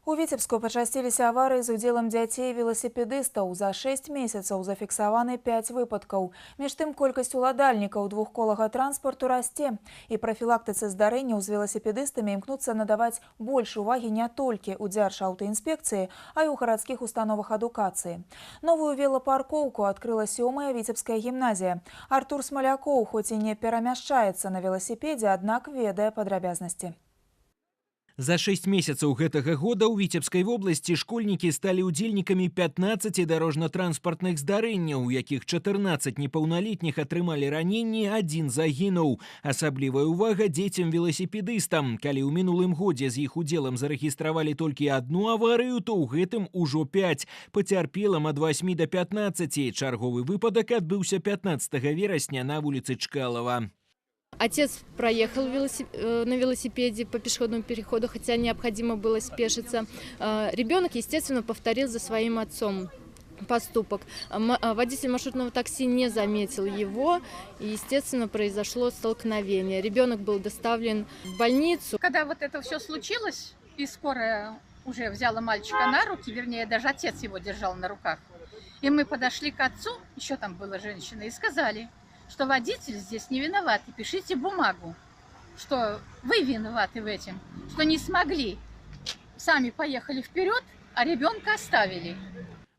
У Віцебску пачасціліся аварыі з удзелам дзяцей і веласіпедыстаў. За 6 месяцаў зафіксаваны 5 выпадкаў. Між тым, колькасць уладальнікаў двухколага транспарту расце. І прафілактыцы здарэнняў з веласіпедыстамі імкнуцца надаваць больш увагі не толькі ў дзяржаўтаінспекцыі, а і ў гарадскіх установах адукацыі. Новую велапаркоўку адкрыла 7-я віцебская гімназія. Артур Смалякоў хоць і не перамяшчаецца на веласіпедзе, аднак ведае падрабязнасці. За 6 месяцаў гэтага года ў Віцебскай вобласці школьнікі сталі ўдзельнікамі 15 дарожна-транспартных здарэнняў, у якіх 14 непаўналетніх атрымалі раненні, адзін загінуў. Асаблівая ўвага дзецям-веласіпедыстам. Калі ў мінулым годзе з іх удзелам зарэгістравалі толькі адну аварыю, то ў гэтым ужо 5. Пацярпелым ад 8 до 15. Чарговы выпадак адбыўся 15 верасня на вуліцы Чкалова. Отец проехал на велосипеде по пешеходному переходу, хотя необходимо было спешиться. Ребенок, естественно, повторил за своим отцом поступок. Водитель маршрутного такси не заметил его, и, естественно, произошло столкновение. Ребенок был доставлен в больницу. Когда вот это все случилось, и скорая уже взяла мальчика на руки, вернее, даже отец его держал на руках, и мы подошли к отцу, еще там была женщина, и сказали, что водитель здесь не виноват, и пишите бумагу, что вы виноваты в этом, что не смогли, сами поехали вперед, а ребенка оставили.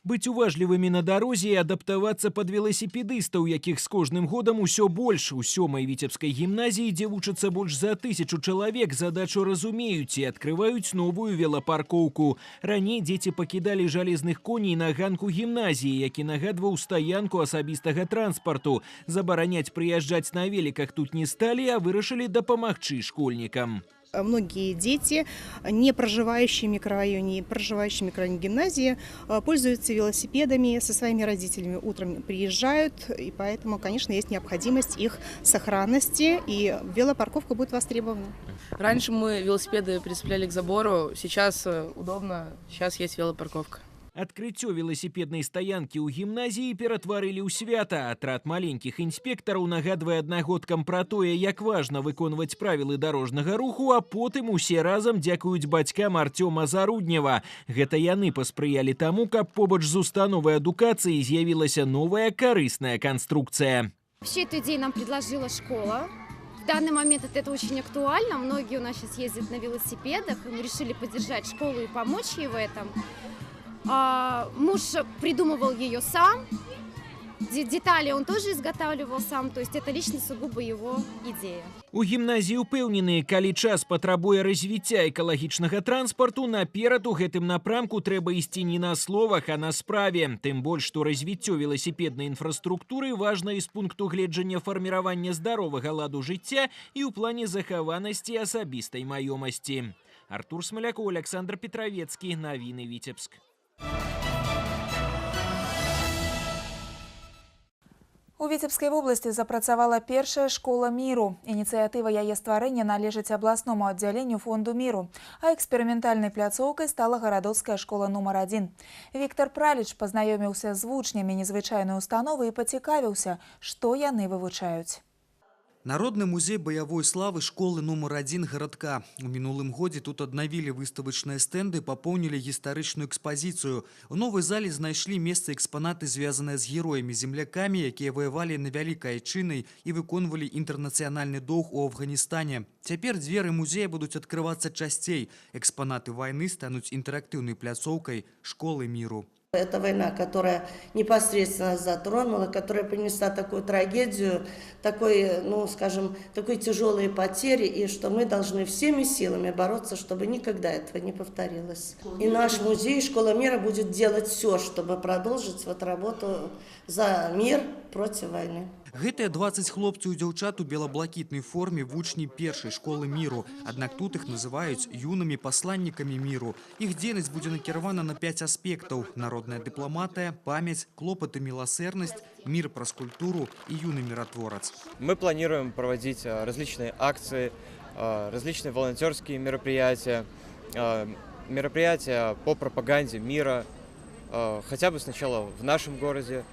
Быць уважлівымі на дарозе і адаптавацца пад веласіпедыстаў, якіх з кожным годам усё больш. У 7-й віцебскай гімназіі, дзе вучацца больш за 1000 чалавек, задачу разумеюць і адкрываюць новую велапаркоўку. Раней дзеці пакідалі жалезных коней на ганку гімназіі, які нагадваў стаянку асабістага транспарту. Забараняць прыязджаць на веліках тут не сталі, а вырашылі дапамагчы школьнікам. Многие дети, не проживающие в микрорайоне, проживающие в микрорайоне гимназии, пользуются велосипедами, со своими родителями утром приезжают, и поэтому, конечно, есть необходимость их сохранности, и велопарковка будет востребована. Раньше мы велосипеды прицепляли к забору, сейчас удобно, сейчас есть велопарковка. Адкрыццё веласіпеднай стаянкі ў гімназіі ператварылі ў свята. Атрад маленькіх інспектараў нагадвае аднагодкам пра тое, як важна выконваць правілы дарожнага руху, а потым усе разам дзякуюць бацькам Арцёма Заруднева. Гэта яны паспрыялі таму, каб побач з установай адукацыі з'явілася новая карысная канструкцыя. Вообще эту идею нам предложила школа. В данный момент это очень актуально. Многие у нас сейчас ездят на велосипедах. И мы решили поддержать школу и помочь ей в этом. Муж придумывал ее сам, детали он тоже изготавливал сам, то есть это лично сугубо его идея. У гімназіі ўпэўненыя, калі час патрабуе развіцця экалагічнага транспарту, наперад у гэтым напрамку трэба ісці не на словах, а на справе. Тым больш, што развіццё веласіпеднай інфраструктуры важна і з пункту гледжання фарміравання здаровага ладу жыцця і ў плане захаванасці асабістай маёмасці. Артур Смоляков, Александр Петровецкі, Навіны, Віцебск. У Віцебскай вобласці запрацавала першая школа міру. Ініцыятыва яе стварэння належыць абласному аддзяленню фонду міру, а эксперыментальнай пляцоўкай стала гарадоцкая школа нумар 1. Віктор Праліч пазнаёміўся з вучнямі незвычайнай установы і пацікавіўся, што яны вывучаюць. Народны музей баявой славы школы нумар 1 гарадка. У мінулым годзе тут аднавілі выставачныя стэнды, папоўнілі гістарычную экспазіцыю. У новай зале знайшлі месца экспанаты, звязаныя з героямі-землякамі, якія ваявалі на Вялікай Айчыннай і выконвалі інтэрнацыянальны доўг у Афганістане. Цяпер дзверы музея будуць адкрывацца часцей. Экспанаты вайны стануць інтэрактыўнай пляцоўкай школы міру. Это война, которая непосредственно затронула, которая принесла такую трагедию, такой, ну, скажем, такой тяжелые потери, и что мы должны всеми силами бороться, чтобы никогда этого не повторилось. И наш музей «Школа мира» будет делать все, чтобы продолжить вот работу за мир против войны. Гэтыя 20 хлопцаў і дзяўчат у бела-блакітнай форме вучні першай школы міру. Аднак тут іх называюць юнымі пасланнікамі міру. Іх дзейнасць будзе накіравана на 5 аспектаў: народная дыпламатыя, памяць, клопат і міласэрнасць, мир праз культуру і юны миротворец. Мы планируем проводить различные акции, различные волонтерские мероприятия, мероприятия по пропаганде мира, хотя бы сначала в нашем городе,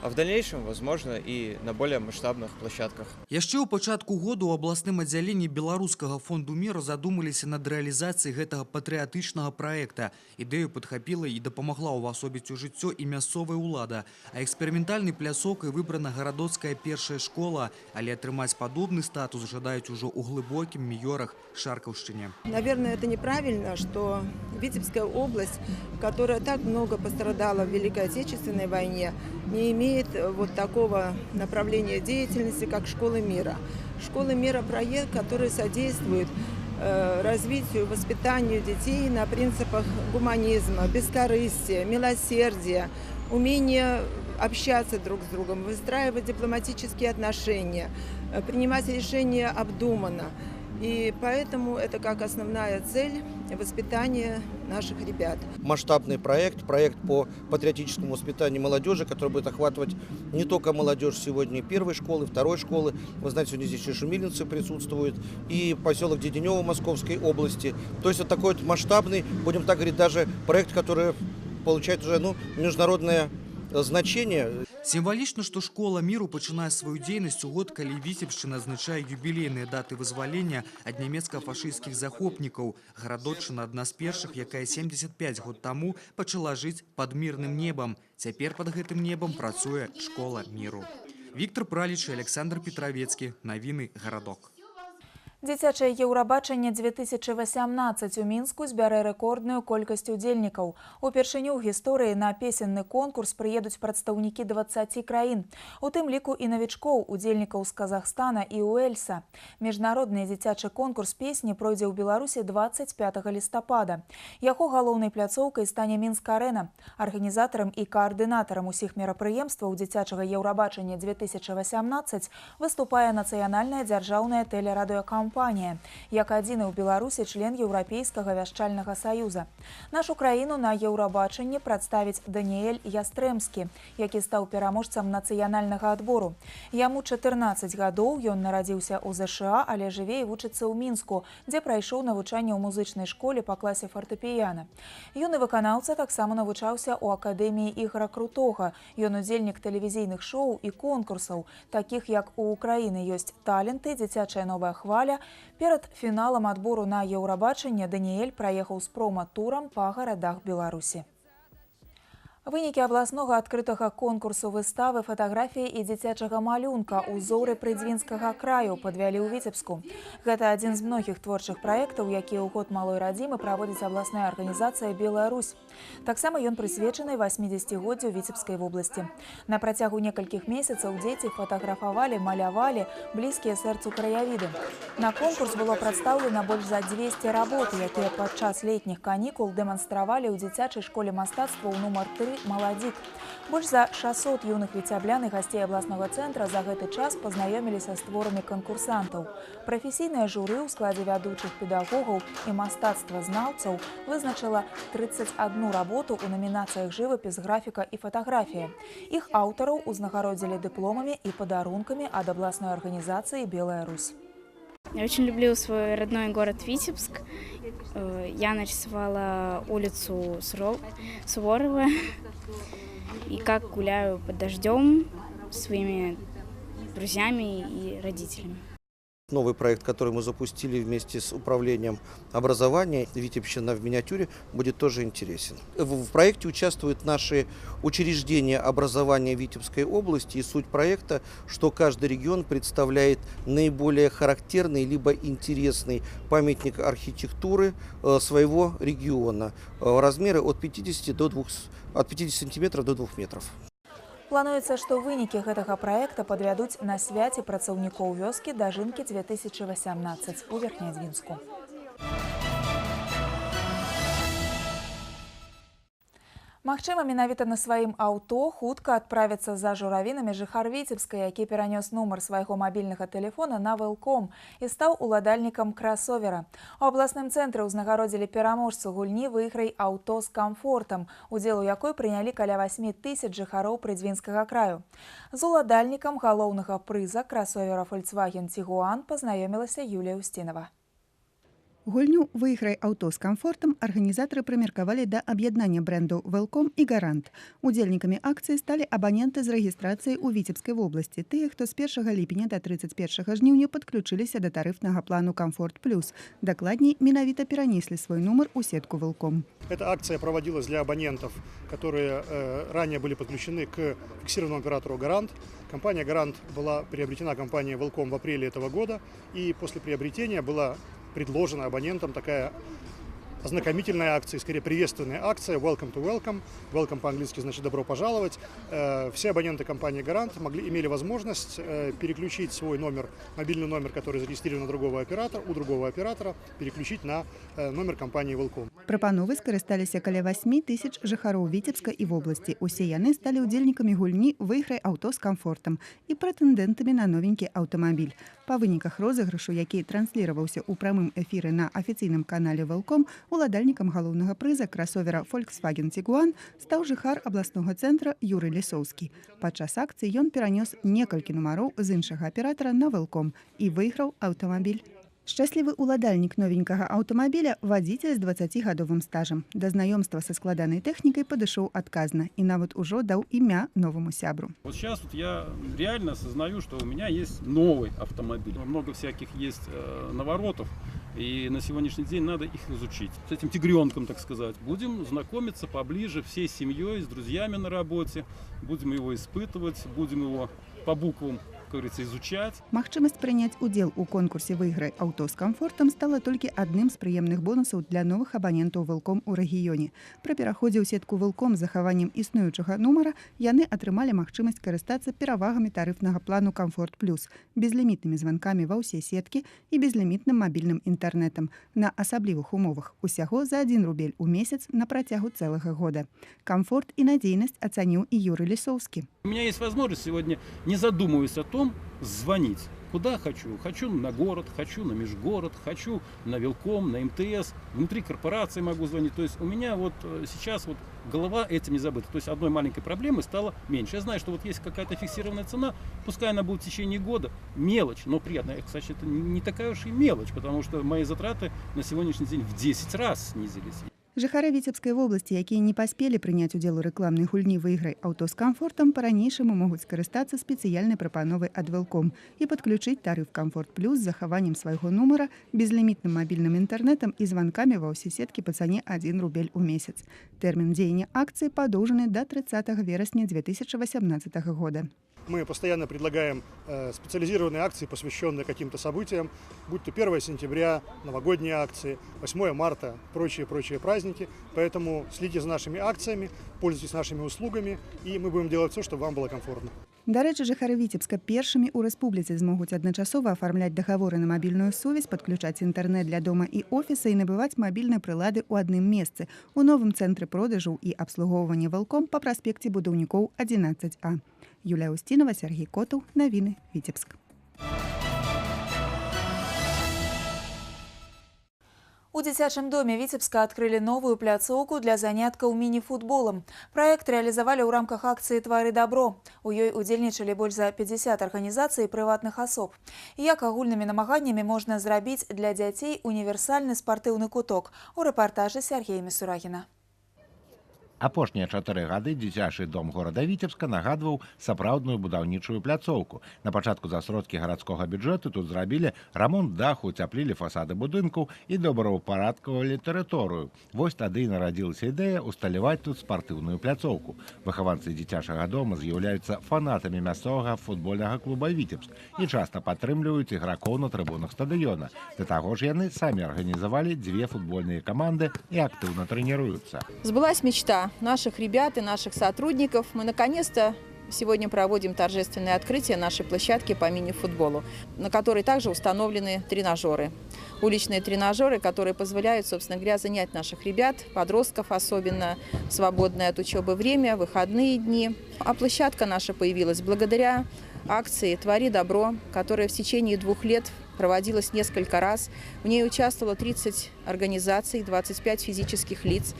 а в дальнейшем, возможно, и на более масштабных площадках. Яшчэ ў пачатку году ў абласным аддзяленні Беларускага фонду міру задумаліся над рэалізацыяй гэтага патрыятычнага праекта. Ідэю падхапіла і дапамагла ўвасобіць у жыццё і мясцовая ўлада. А эксперыментальнай пляцоўкай выбрана гарадоцкая першая школа, але атрымаць падобны статус жадаюць ужо ў Глыбокім, Міёрах, Шаркаўшчыне. Наверное, это неправильно, что Витебская область, которая так много пострадала в Великой Отечественной войне, не имеет вот такого направления деятельности, как «Школа мира». «Школа мира» – проект, который содействует развитию, воспитанию детей на принципах гуманизма, бескорыстия, милосердия, умения общаться друг с другом, выстраивать дипломатические отношения, принимать решения обдуманно. И поэтому это как основная цель воспитания наших ребят. Масштабный проект, проект по патриотическому воспитанию молодежи, который будет охватывать не только молодежь сегодня первой школы, второй школы. Вы знаете, сегодня здесь и шумилинцы присутствуют, и поселок Деденево Московской области. То есть это такой вот масштабный, будем так говорить, даже проект, который получает уже, ну, международное значение. Сімвалічна, што школа міру пачынае сваю дзейнасць у год, калі Віцебшчына адзначае юбілейныя даты вызвалення ад нямецка-фашысцкіх захопнікаў. Гарадоччына адна з першых, якая 75 год таму пачала жыць пад мірным небам. Цяпер пад гэтым небам працуе школа міру. Віктор Праліч і Александр Петравецкі. Навіны Гарадок. Дзіцячае Еўрабачанне 2018 у Мінску збярэ рэкордную колькасць удзельнікаў. Упершыню ў гісторыі на песенны конкурс прыедуць прадстаўнікі 20 краін, у тым ліку і навічкоў, удзельнікаў з Казахстана і Уэльса. Міжнародны дзіцячы конкурс песні пройдзе ў Беларусі 25 лістапада. Яго галоўнай пляцоўкай стане Мінск-арэна. Арганізатарам і каардынатарам усіх мерапрыемстваў дзіцячага Еўрабачання 2018 выступае нацыянальная дзяржаўная тэлерадыёкампанія. тэлерадыёкампанія, як адзіны ў Беларусі член Еўрапейскага вяшчальнага саюза. Нашу краіну на Еўрабачанні прадставіць Даніэль Ястрэмскі, які стаў пераможцам нацыянальнага адбору. Яму 14 гадоў, ён нарадзіўся ў ЗША, але жыве і вучыцца ў Мінску, дзе прайшоў навучанне ў музычнай школе па класе фартэпіяна. Юны выканаўца таксама навучаўся ў акадэміі Ігара Крутога. Ён удзельнік тэлевізійных шоу і конкурсаў, такіх як «У Украіны ёсць таленты», «Дзіцячая новая хваля». Перад фіналам адбору на Еўрабачанне Даніэль праехаў з прома-турам па гарадах Беларусі. Вынікі абласнога адкрытага конкурсу выставы фатаграфіі і дзіцячага малюнка «Узоры прыдзвінскага краю» падвялі ў Віцебску. Гэта адзін з многіх творчых праектаў, якія ў год малой радзімы праводзіць абласная арганізацыя «Белая Русь». Таксама ён прысвечаны 80-годдзю Віцебскай вобласці. На працягу некалькіх месяцаў дзеці фатаграфавалі, малявалі блізкія сэрцу краявіды. На конкурс было прадстаўлена больш за 200 работ, якія падчас летніх канікул дэманстравалі ў дзіцячай школе мастацтва ў нумар 3 «Маладзік». Больш за 600 юных віцяблян і гасцей абласнога цэнтра за гэты час пазнаёміліся з творамі канкурсантаў. Прафесійнае журы ў складзе вядучых педагогаў і мастацтвазнаўцаў вызначыла 31 работу ў намінацыях жывапіс, графіка і фатаграфія. Іх аўтараў узнагародзілі дыпломамі і падарункамі ад абласной арганізацыі «Белая Русь». Я очень люблю свой родной город Витебск. Я нарисовала улицу Суворова и как гуляю под дождем со своими друзьями и родителями. Новый проект, который мы запустили вместе с управлением образования «Витебщина в миниатюре», будет тоже интересен. В проекте участвуют наши учреждения образования Витебской области. И суть проекта, что каждый регион представляет наиболее характерный либо интересный памятник архитектуры своего региона. Размеры от 50 сантиметров до 2 метров. Плануецца, што вынікі гэтага праекта падвядуць на свяце працаўнікоў вёскі дажынкі 2018 у Верхнядзвінску. Магчыма, менавіта на сваім аўто хутка адправіцца за журавінамі жыхар Віцебска, які перанёс нумар свайго мабільнага тэлефона на Велком і стаў уладальнікам красовера. У абласным цэнтры ўзнагародзілі пераможцу гульні «Выйграй аўто з камфортам», удзел у якой прынялі каля 8 тысяч жыхароў прыдзвінскага краю. З уладальнікам галоўнага прыза красовера Volkswagen Tiguan пазнаёмілася Юлія Усцінава. Гульню «Выйграй аўто з камфортам» арганізатары прымеркавалі да аб'яднання брэндаў «Велком» і «Гарант». Удзельнікамі акцыі сталі абаненты з рэгістрацыяй у Віцебскай вобласці, тыя, хто з 1 ліпеня да 31 жніўня падключыліся да тарыфнага плану «Камфорт плюс». Дакладней, менавіта перанеслі свой нумар у сетку «Велком». Эта акция проводилась для абонентов, которые ранее были подключены к фиксированному оператору «Гарант». Компания «Гарант» была приобретена компанией «Велком» в апреле этого года, и после приобретения была предложена абонентам такая ознакомительная акция, скорее приветственная акция «Welcome to Welcome». «Welcome» по-английски значит «добро пожаловать». Все абоненты компании «Гарант» имели возможность переключить свой номер, мобильный номер, который зарегистрирован на другого оператора, у другого оператора, переключить на номер компании «Велком». Прапановай скарысталіся каля 8 тысяч жыхароў Віцебска і вобласці. Усе яны сталі ўдзельнікамі гульні «Выйграй аўто з камфортам» і прэтэндэнтамі на новенькі аўтамабіль. Па выніках розыгрышу, які трансліраваўся ў прамым эфіры на афіцыйным канале «Велком», уладальнікам галоўнага прыза красовера Volkswagen Tiguan стаў жыхар абласнога цэнтра Юрый Лісоўскі. Падчас акцыі ён перанёс некалькі нумароў з іншага аператара на «Велком» і выйграў аўтамабіль. Шчаслівы уладальнік новенькага аўтамабіля – вадзіцель з 20-гадовым стажам. Да знаёмства са складанай тэхнікай падышоў адказна і нават ужо даў імя новаму сябру. Вот сейчас вот я реально осознаю, что у меня есть новый автомобиль. Много всяких есть наворотов, и на сегодняшний день надо их изучить. С этим тигренком, так сказать, будем знакомиться поближе всей семьей, с друзьями на работе. Будем его испытывать, будем его по буквам, как говорится, изучать. Магчымасць прыняць удзел у конкурсе «Выйграй аўто з камфортам» стала толькі адным з прыемных бонусаў для новых абанентаў «Велком» у рэгіёне. Пры пераходзе ў сетку «Велком» з захаваннем існуючага нумара яны атрымалі магчымасць карыстацца перавагамі тарыфнага плану «Камфорт плюс», безлімітнымі званкамі ва ўсе сеткі і безлімітным мабільным інтэрнэтам на асаблівых умовах усяго за 1 рубель у месяц на працягу цэлага года. Камфорт і надзейнасць ацаніў і Юрый Лісоўскі. У меня есть возможность сегодня, не задумываясь о том, звонить. Куда хочу? Хочу на город, хочу на межгород, хочу на Велком, на МТС. Внутри корпорации могу звонить. То есть у меня вот сейчас вот голова этим не забыта. То есть одной маленькой проблемы стало меньше. Я знаю, что вот есть какая-то фиксированная цена, пускай она будет в течение года, мелочь, но приятная. Кстати, это не такая уж и мелочь, потому что мои затраты на сегодняшний день в 10 раз снизились. Жыхары Віцебскай вобласці, якія не паспелі прыняць удзел у рэкламнай гульні «Выйграй аўто з камфортам», па-ранейшаму могуць скарыстацца спецыяльнай прапановай ад «Велком» і падключыць тарыф «Камфорт плюс» з захаваннем свайго нумара, безлімітным мабільным інтэрнэтам і званкамі ва ўсе сеткі па цане 1 рубель у месяц. Тэрмін дзеяння акцыі падоўжаны да 30 верасня 2018 года. Мы постоянно предлагаем специализированные акции, посвященные каким-то событиям, будь то 1 сентября, новогодние акции, 8 марта, прочие-прочие праздники. Поэтому следите за нашими акциями, пользуйтесь нашими услугами, и мы будем делать все, чтобы вам было комфортно. Дарэчы, жыхары Віцебска першымі ў рэспубліцы змогуць адначасова афармляць дагаворы на мабільную сувязь, падключаць інтэрнэт для дома і офіса і набываць мабільныя прылады ў адным месцы у новым цэнтры продажаў і абслугоўвання «Велком» па праспекце Будаўнікоў 11А. Юлія Устінова, Сергей Котаў. Навіны. Віцебск. У дзіцячым доме Віцебска адкрылі новую пляцоўку для заняткаў міні-футболам. Праект рэалізавалі ў рамках акцыі «Твары дабро». У ёй удзельнічалі больш за 50 арганізацый і прыватных асоб. Як агульнымі намаганнямі можна зрабіць для дзяцей універсальны спартыўны куток? У рэпартажы Сергея Місурагіна. Апошнія 4 гады дзіцячы дом горада Віцебска нагадваў сапраўдную будаўнічую пляцоўку. На пачатку за сродкі гарадскога бюджэту тут зрабілі рамонт даху, уцяплілі фасады будынкаў і добраўпарадкавалі тэрыторыю. Вось тады і нарадзілася ідэя усталяваць тут спартыўную пляцоўку. Выхаванцы дзіцячага дома з'яўляюцца фанатамі мясцовага футбольнага клуба «Віцебск» і часта падтрымліваюць ігракоў на трыбунах стадыёна. Да таго ж яны самі арганізавалі дзве футбольныя каманды і актыўна трэніруюцца. Сбылась мечта наших ребят и наших сотрудников. Мы наконец-то сегодня проводим торжественное открытие нашей площадки по мини-футболу, на которой также установлены тренажеры. Уличные тренажеры, которые позволяют, собственно говоря, занять наших ребят, подростков особенно, в свободное от учебы время, выходные дни. А площадка наша появилась благодаря акции «Твори добро», которая в течение 2 лет проводилась несколько раз. В ней участвовало 30 организаций, 25 физических лиц.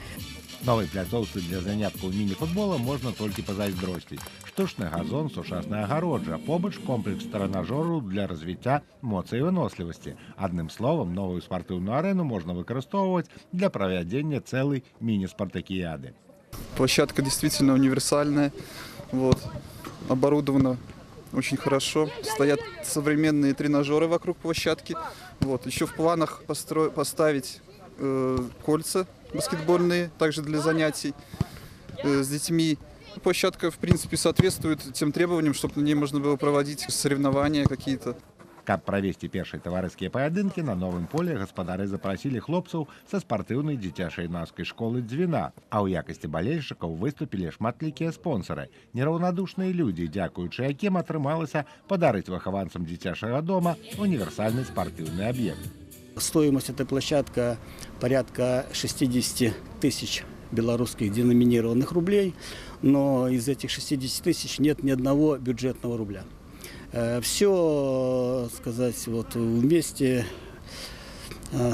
Новай пляцоўцы для заняткаў міні-футбола можна толькі пазайздросціць. Штучны газон, сучасная агароджа, побач комплекс трэнажораў для развіцця моцы і вынослівасці. Адным словам, новую спартыўную арэну можна выкарыстоўваць для правядзення цэлай міні-спартакіяды. Площадка действительно универсальная, вот, оборудована очень хорошо. Стоят современные тренажеры вокруг площадки. Вот. Еще в планах поставить кольца баскетбольные, также для занятий с детьми. Площадка, в принципе, соответствует тем требованиям, чтобы на ней можно было проводить соревнования какие-то. Каб правесці першыя таварыскія паядынкі, на новым поле гаспадары запрасілі хлопцаў са спартыўнай дзіцяча-юнацкай школы «Дзвіна». А ў якасці балельшчыкаў выступілі шматлікія спонсары. Нераўнадушныя людзі, дзякуючы якім атрымалася падарыць выхаванцам дзіцячага дома універсальны спартыўны аб'ект. Стоимость этой площадки порядка 60 тысяч белорусских деноминированных рублей, но из этих 60 тысяч нет ни одного бюджетного рубля. Все, сказать, вот вместе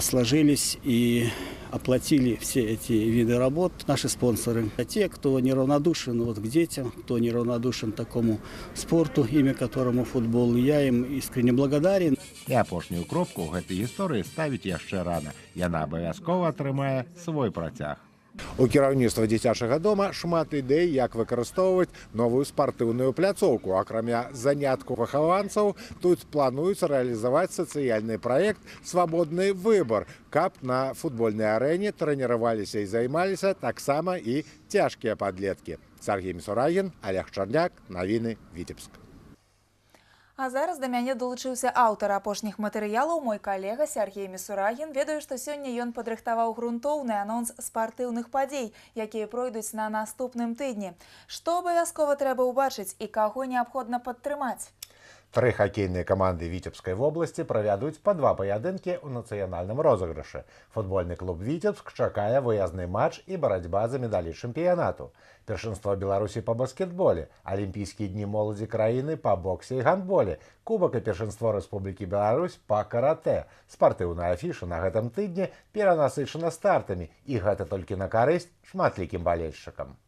сложились и оплатили все эти виды работ наши спонсоры. А те, кто неравнодушен вот к детям, кто неравнодушен такому спорту, имя которому футбол, я им искренне благодарен. І апошнюю кропку ў гэтай гісторыі ставіць яшчэ рана. Яна абавязкова атрымае свой працяг. У кіраўніцтва дзіцячага дома шмат ідэй, як выкарыстоўваць новую спартыўную пляцоўку. Акрамя занятку выхаванцаў, тут плануюць рэалізаваць сацыяльны праект «Свабодны выбар», каб на футбольнай арэне трэніраваліся і займаліся таксама і цяжкія падлеткі. Сергей Місурагін, Олег Чарняк, навіны, Віцебск. А зараз да мяне далучыўся аўтар апошніх матэрыялаў, мой калега Сергей Місурагін. Ведаю, што сёння ён падрыхтаваў грунтоўны анонс спартыўных падзей, якія пройдуць на наступным тыдні. Што абавязкова трэба ўбачыць і каго неабходна падтрымаць? Тры хакейныя каманды Віцебскай вобласці правядуць па два паядынкі ў нацыянальным розыгрышы. Футбольны клуб «Віцебск» чакае выязны матч і барацьба за медалі чэмпіянату. Першынство Беларусі па баскетболе, Алімпійскія дні моладзі краіны па боксе і гандболе, Кубак і першынство Рэспублікі Беларусь па каратэ. Спартыўная афіша на гэтым тыдні перанасычана стартамі, і гэта толькі на карысць шматлікім балельшчыкам.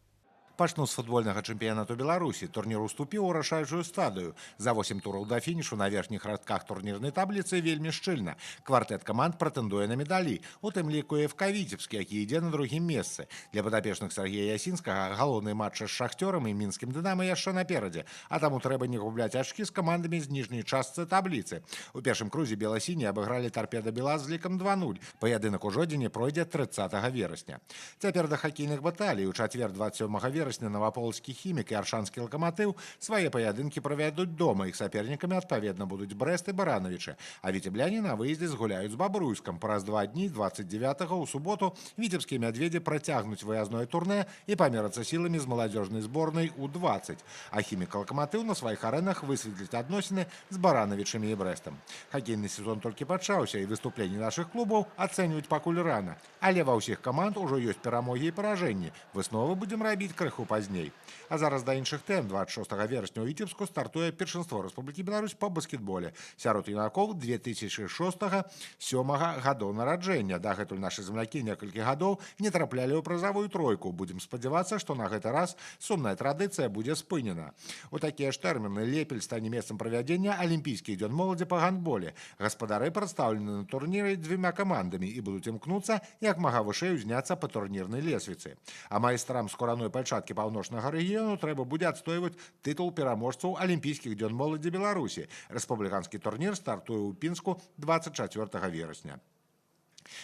Пачну з футбольнага чэмпіянату Беларусі. Турнір уступіў у рашаючую стадыю. За 8 тураў да фінішу на верхніх радках турнірнай табліцы вельмі шчыльна. Квартэт каманд прэтэндуе на медалі, у тым ліку і ФК «Віцебск», які ідзе на другім месцы. Для падапечных Сергея Ясінскага галоўныя матчы з «Шахцёрам» і мінскім «Дынама» яшчэ наперадзе, а таму трэба не губляць ачкі з камандамі з ніжняй частцы табліцы. У першым крузе бела-сінія абыгралі «Тарпеда Белаз» з лікам 2-0. Паядынак у Жодзіне пройдзе 30 верасня. Цяпер да хакейных баталій. У чацвер 27 верасня наваполацкі «Хімік» і аршанскі «Лакаматыў» свае паядынкі правядуць дома. Іх сапернікамі адпаведна будуць Брэст і Баранавічы. А віцебляне на выездзе згуляюць з Бабруйскам. Праз 2 дні, 29-го, у суботу, віцебскія «Мядзведзі» працягнуць выязное турне і памерацца сіламі з маладзёжнай зборнай У-20. А «Хімік» і «Лакаматыў» на сваіх арэнах высветліць адносіны з Баранавічамі і Брэстам. Хакейны сезон толькі пачаўся, і выступленні нашых клубаў ацэньваць пакуль рана. Але ва ўсіх каманд ужо ёсць перамогі і паражэнні. Высновы будзем рабіць крыху пазней. А зараз да іншых тэм. 26 верасня ў Віцебску стартуе першынство Рэспублікі Беларусь па баскетболе сярод юнакоў 2006-2007 гадоў нараджэння. Дагэтуль нашы землякі некалькі гадоў не траплялі ў прызавую тройку. Будзем спадзявацца, што на гэты раз сумная традыцыя будзе спынена. У такія ж тэрміны Лепель стане месцам правядзення Алімпійскіх дзён моладзі па гандболе. Гаспадары прадстаўлены на турніры дзвюма камандамі і будуць імкнуцца як мага вышэй узняцца па турнірнай лесвіцы. А майстрам скураной пальчаткі паўночнага рэгіёну трэба будзе адстойваць тытул пераможцаў Алімпійскіх дзён моладзі Беларусі. Рэспубліканскі турнір стартуе ў Пінску 24 верасня.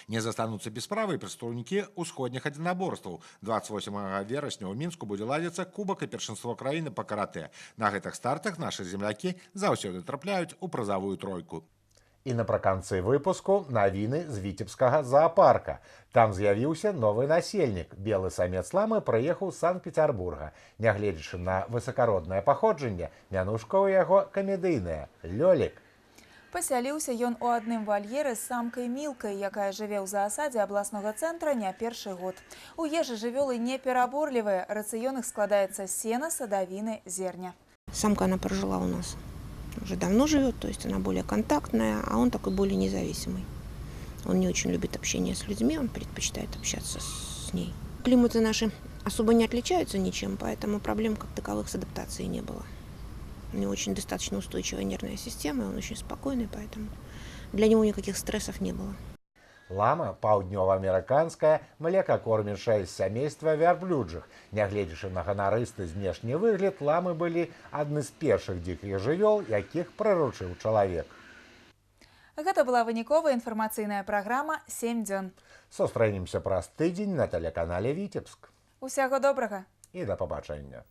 Не застануцца без справы і прадстаўнікі ўсходніх адзінаборстваў. 28 верасня ў Мінску будзе ладзіцца Кубак і першынство краіны па каратэ. На гэтых стартах нашы землякі заўсёды трапляюць у прызавую тройку. І напрыканцы выпуску навіны з віцебскага заапарка. Там з'явіўся новы насельнік. Белы самец ламы прыехаў з Санкт-Пецярбурга. Нягледзячы на высакароднае паходжанне, мянушка ў яго камедыйная – Лёлік. Пасяліўся ён у адным вальеры з самкай Мілкай, якая жыве ў заасадзе абласнога цэнтра не першы год. У ежы жывёлы не пераборлівыя, рацыён іх складаецца з сена, садавіны, зерня. Самка она прожила у нас уже давно живет, то есть она более контактная, а он такой более независимый. Он не очень любит общение с людьми, он предпочитает общаться с ней. Климаты наши особо не отличаются ничем, поэтому проблем как таковых с адаптацией не было. У него очень достаточно устойчивая нервная система, он очень спокойный, поэтому для него никаких стрессов не было. Лама паўднёваамерыканская, млекакормячая з сямейства вярблюджых. Нягледзячы на ганарысты знешні выгляд, ламы былі адны з першых дзікіх жывёл, якіх прыручыў чалавек. Гэта была выніковая інфармацыйная праграма «7 дзён». Сустрэнемся праз тыдзень на тэлеканале «Віцебск». Усяго добрага! І да пабачэння!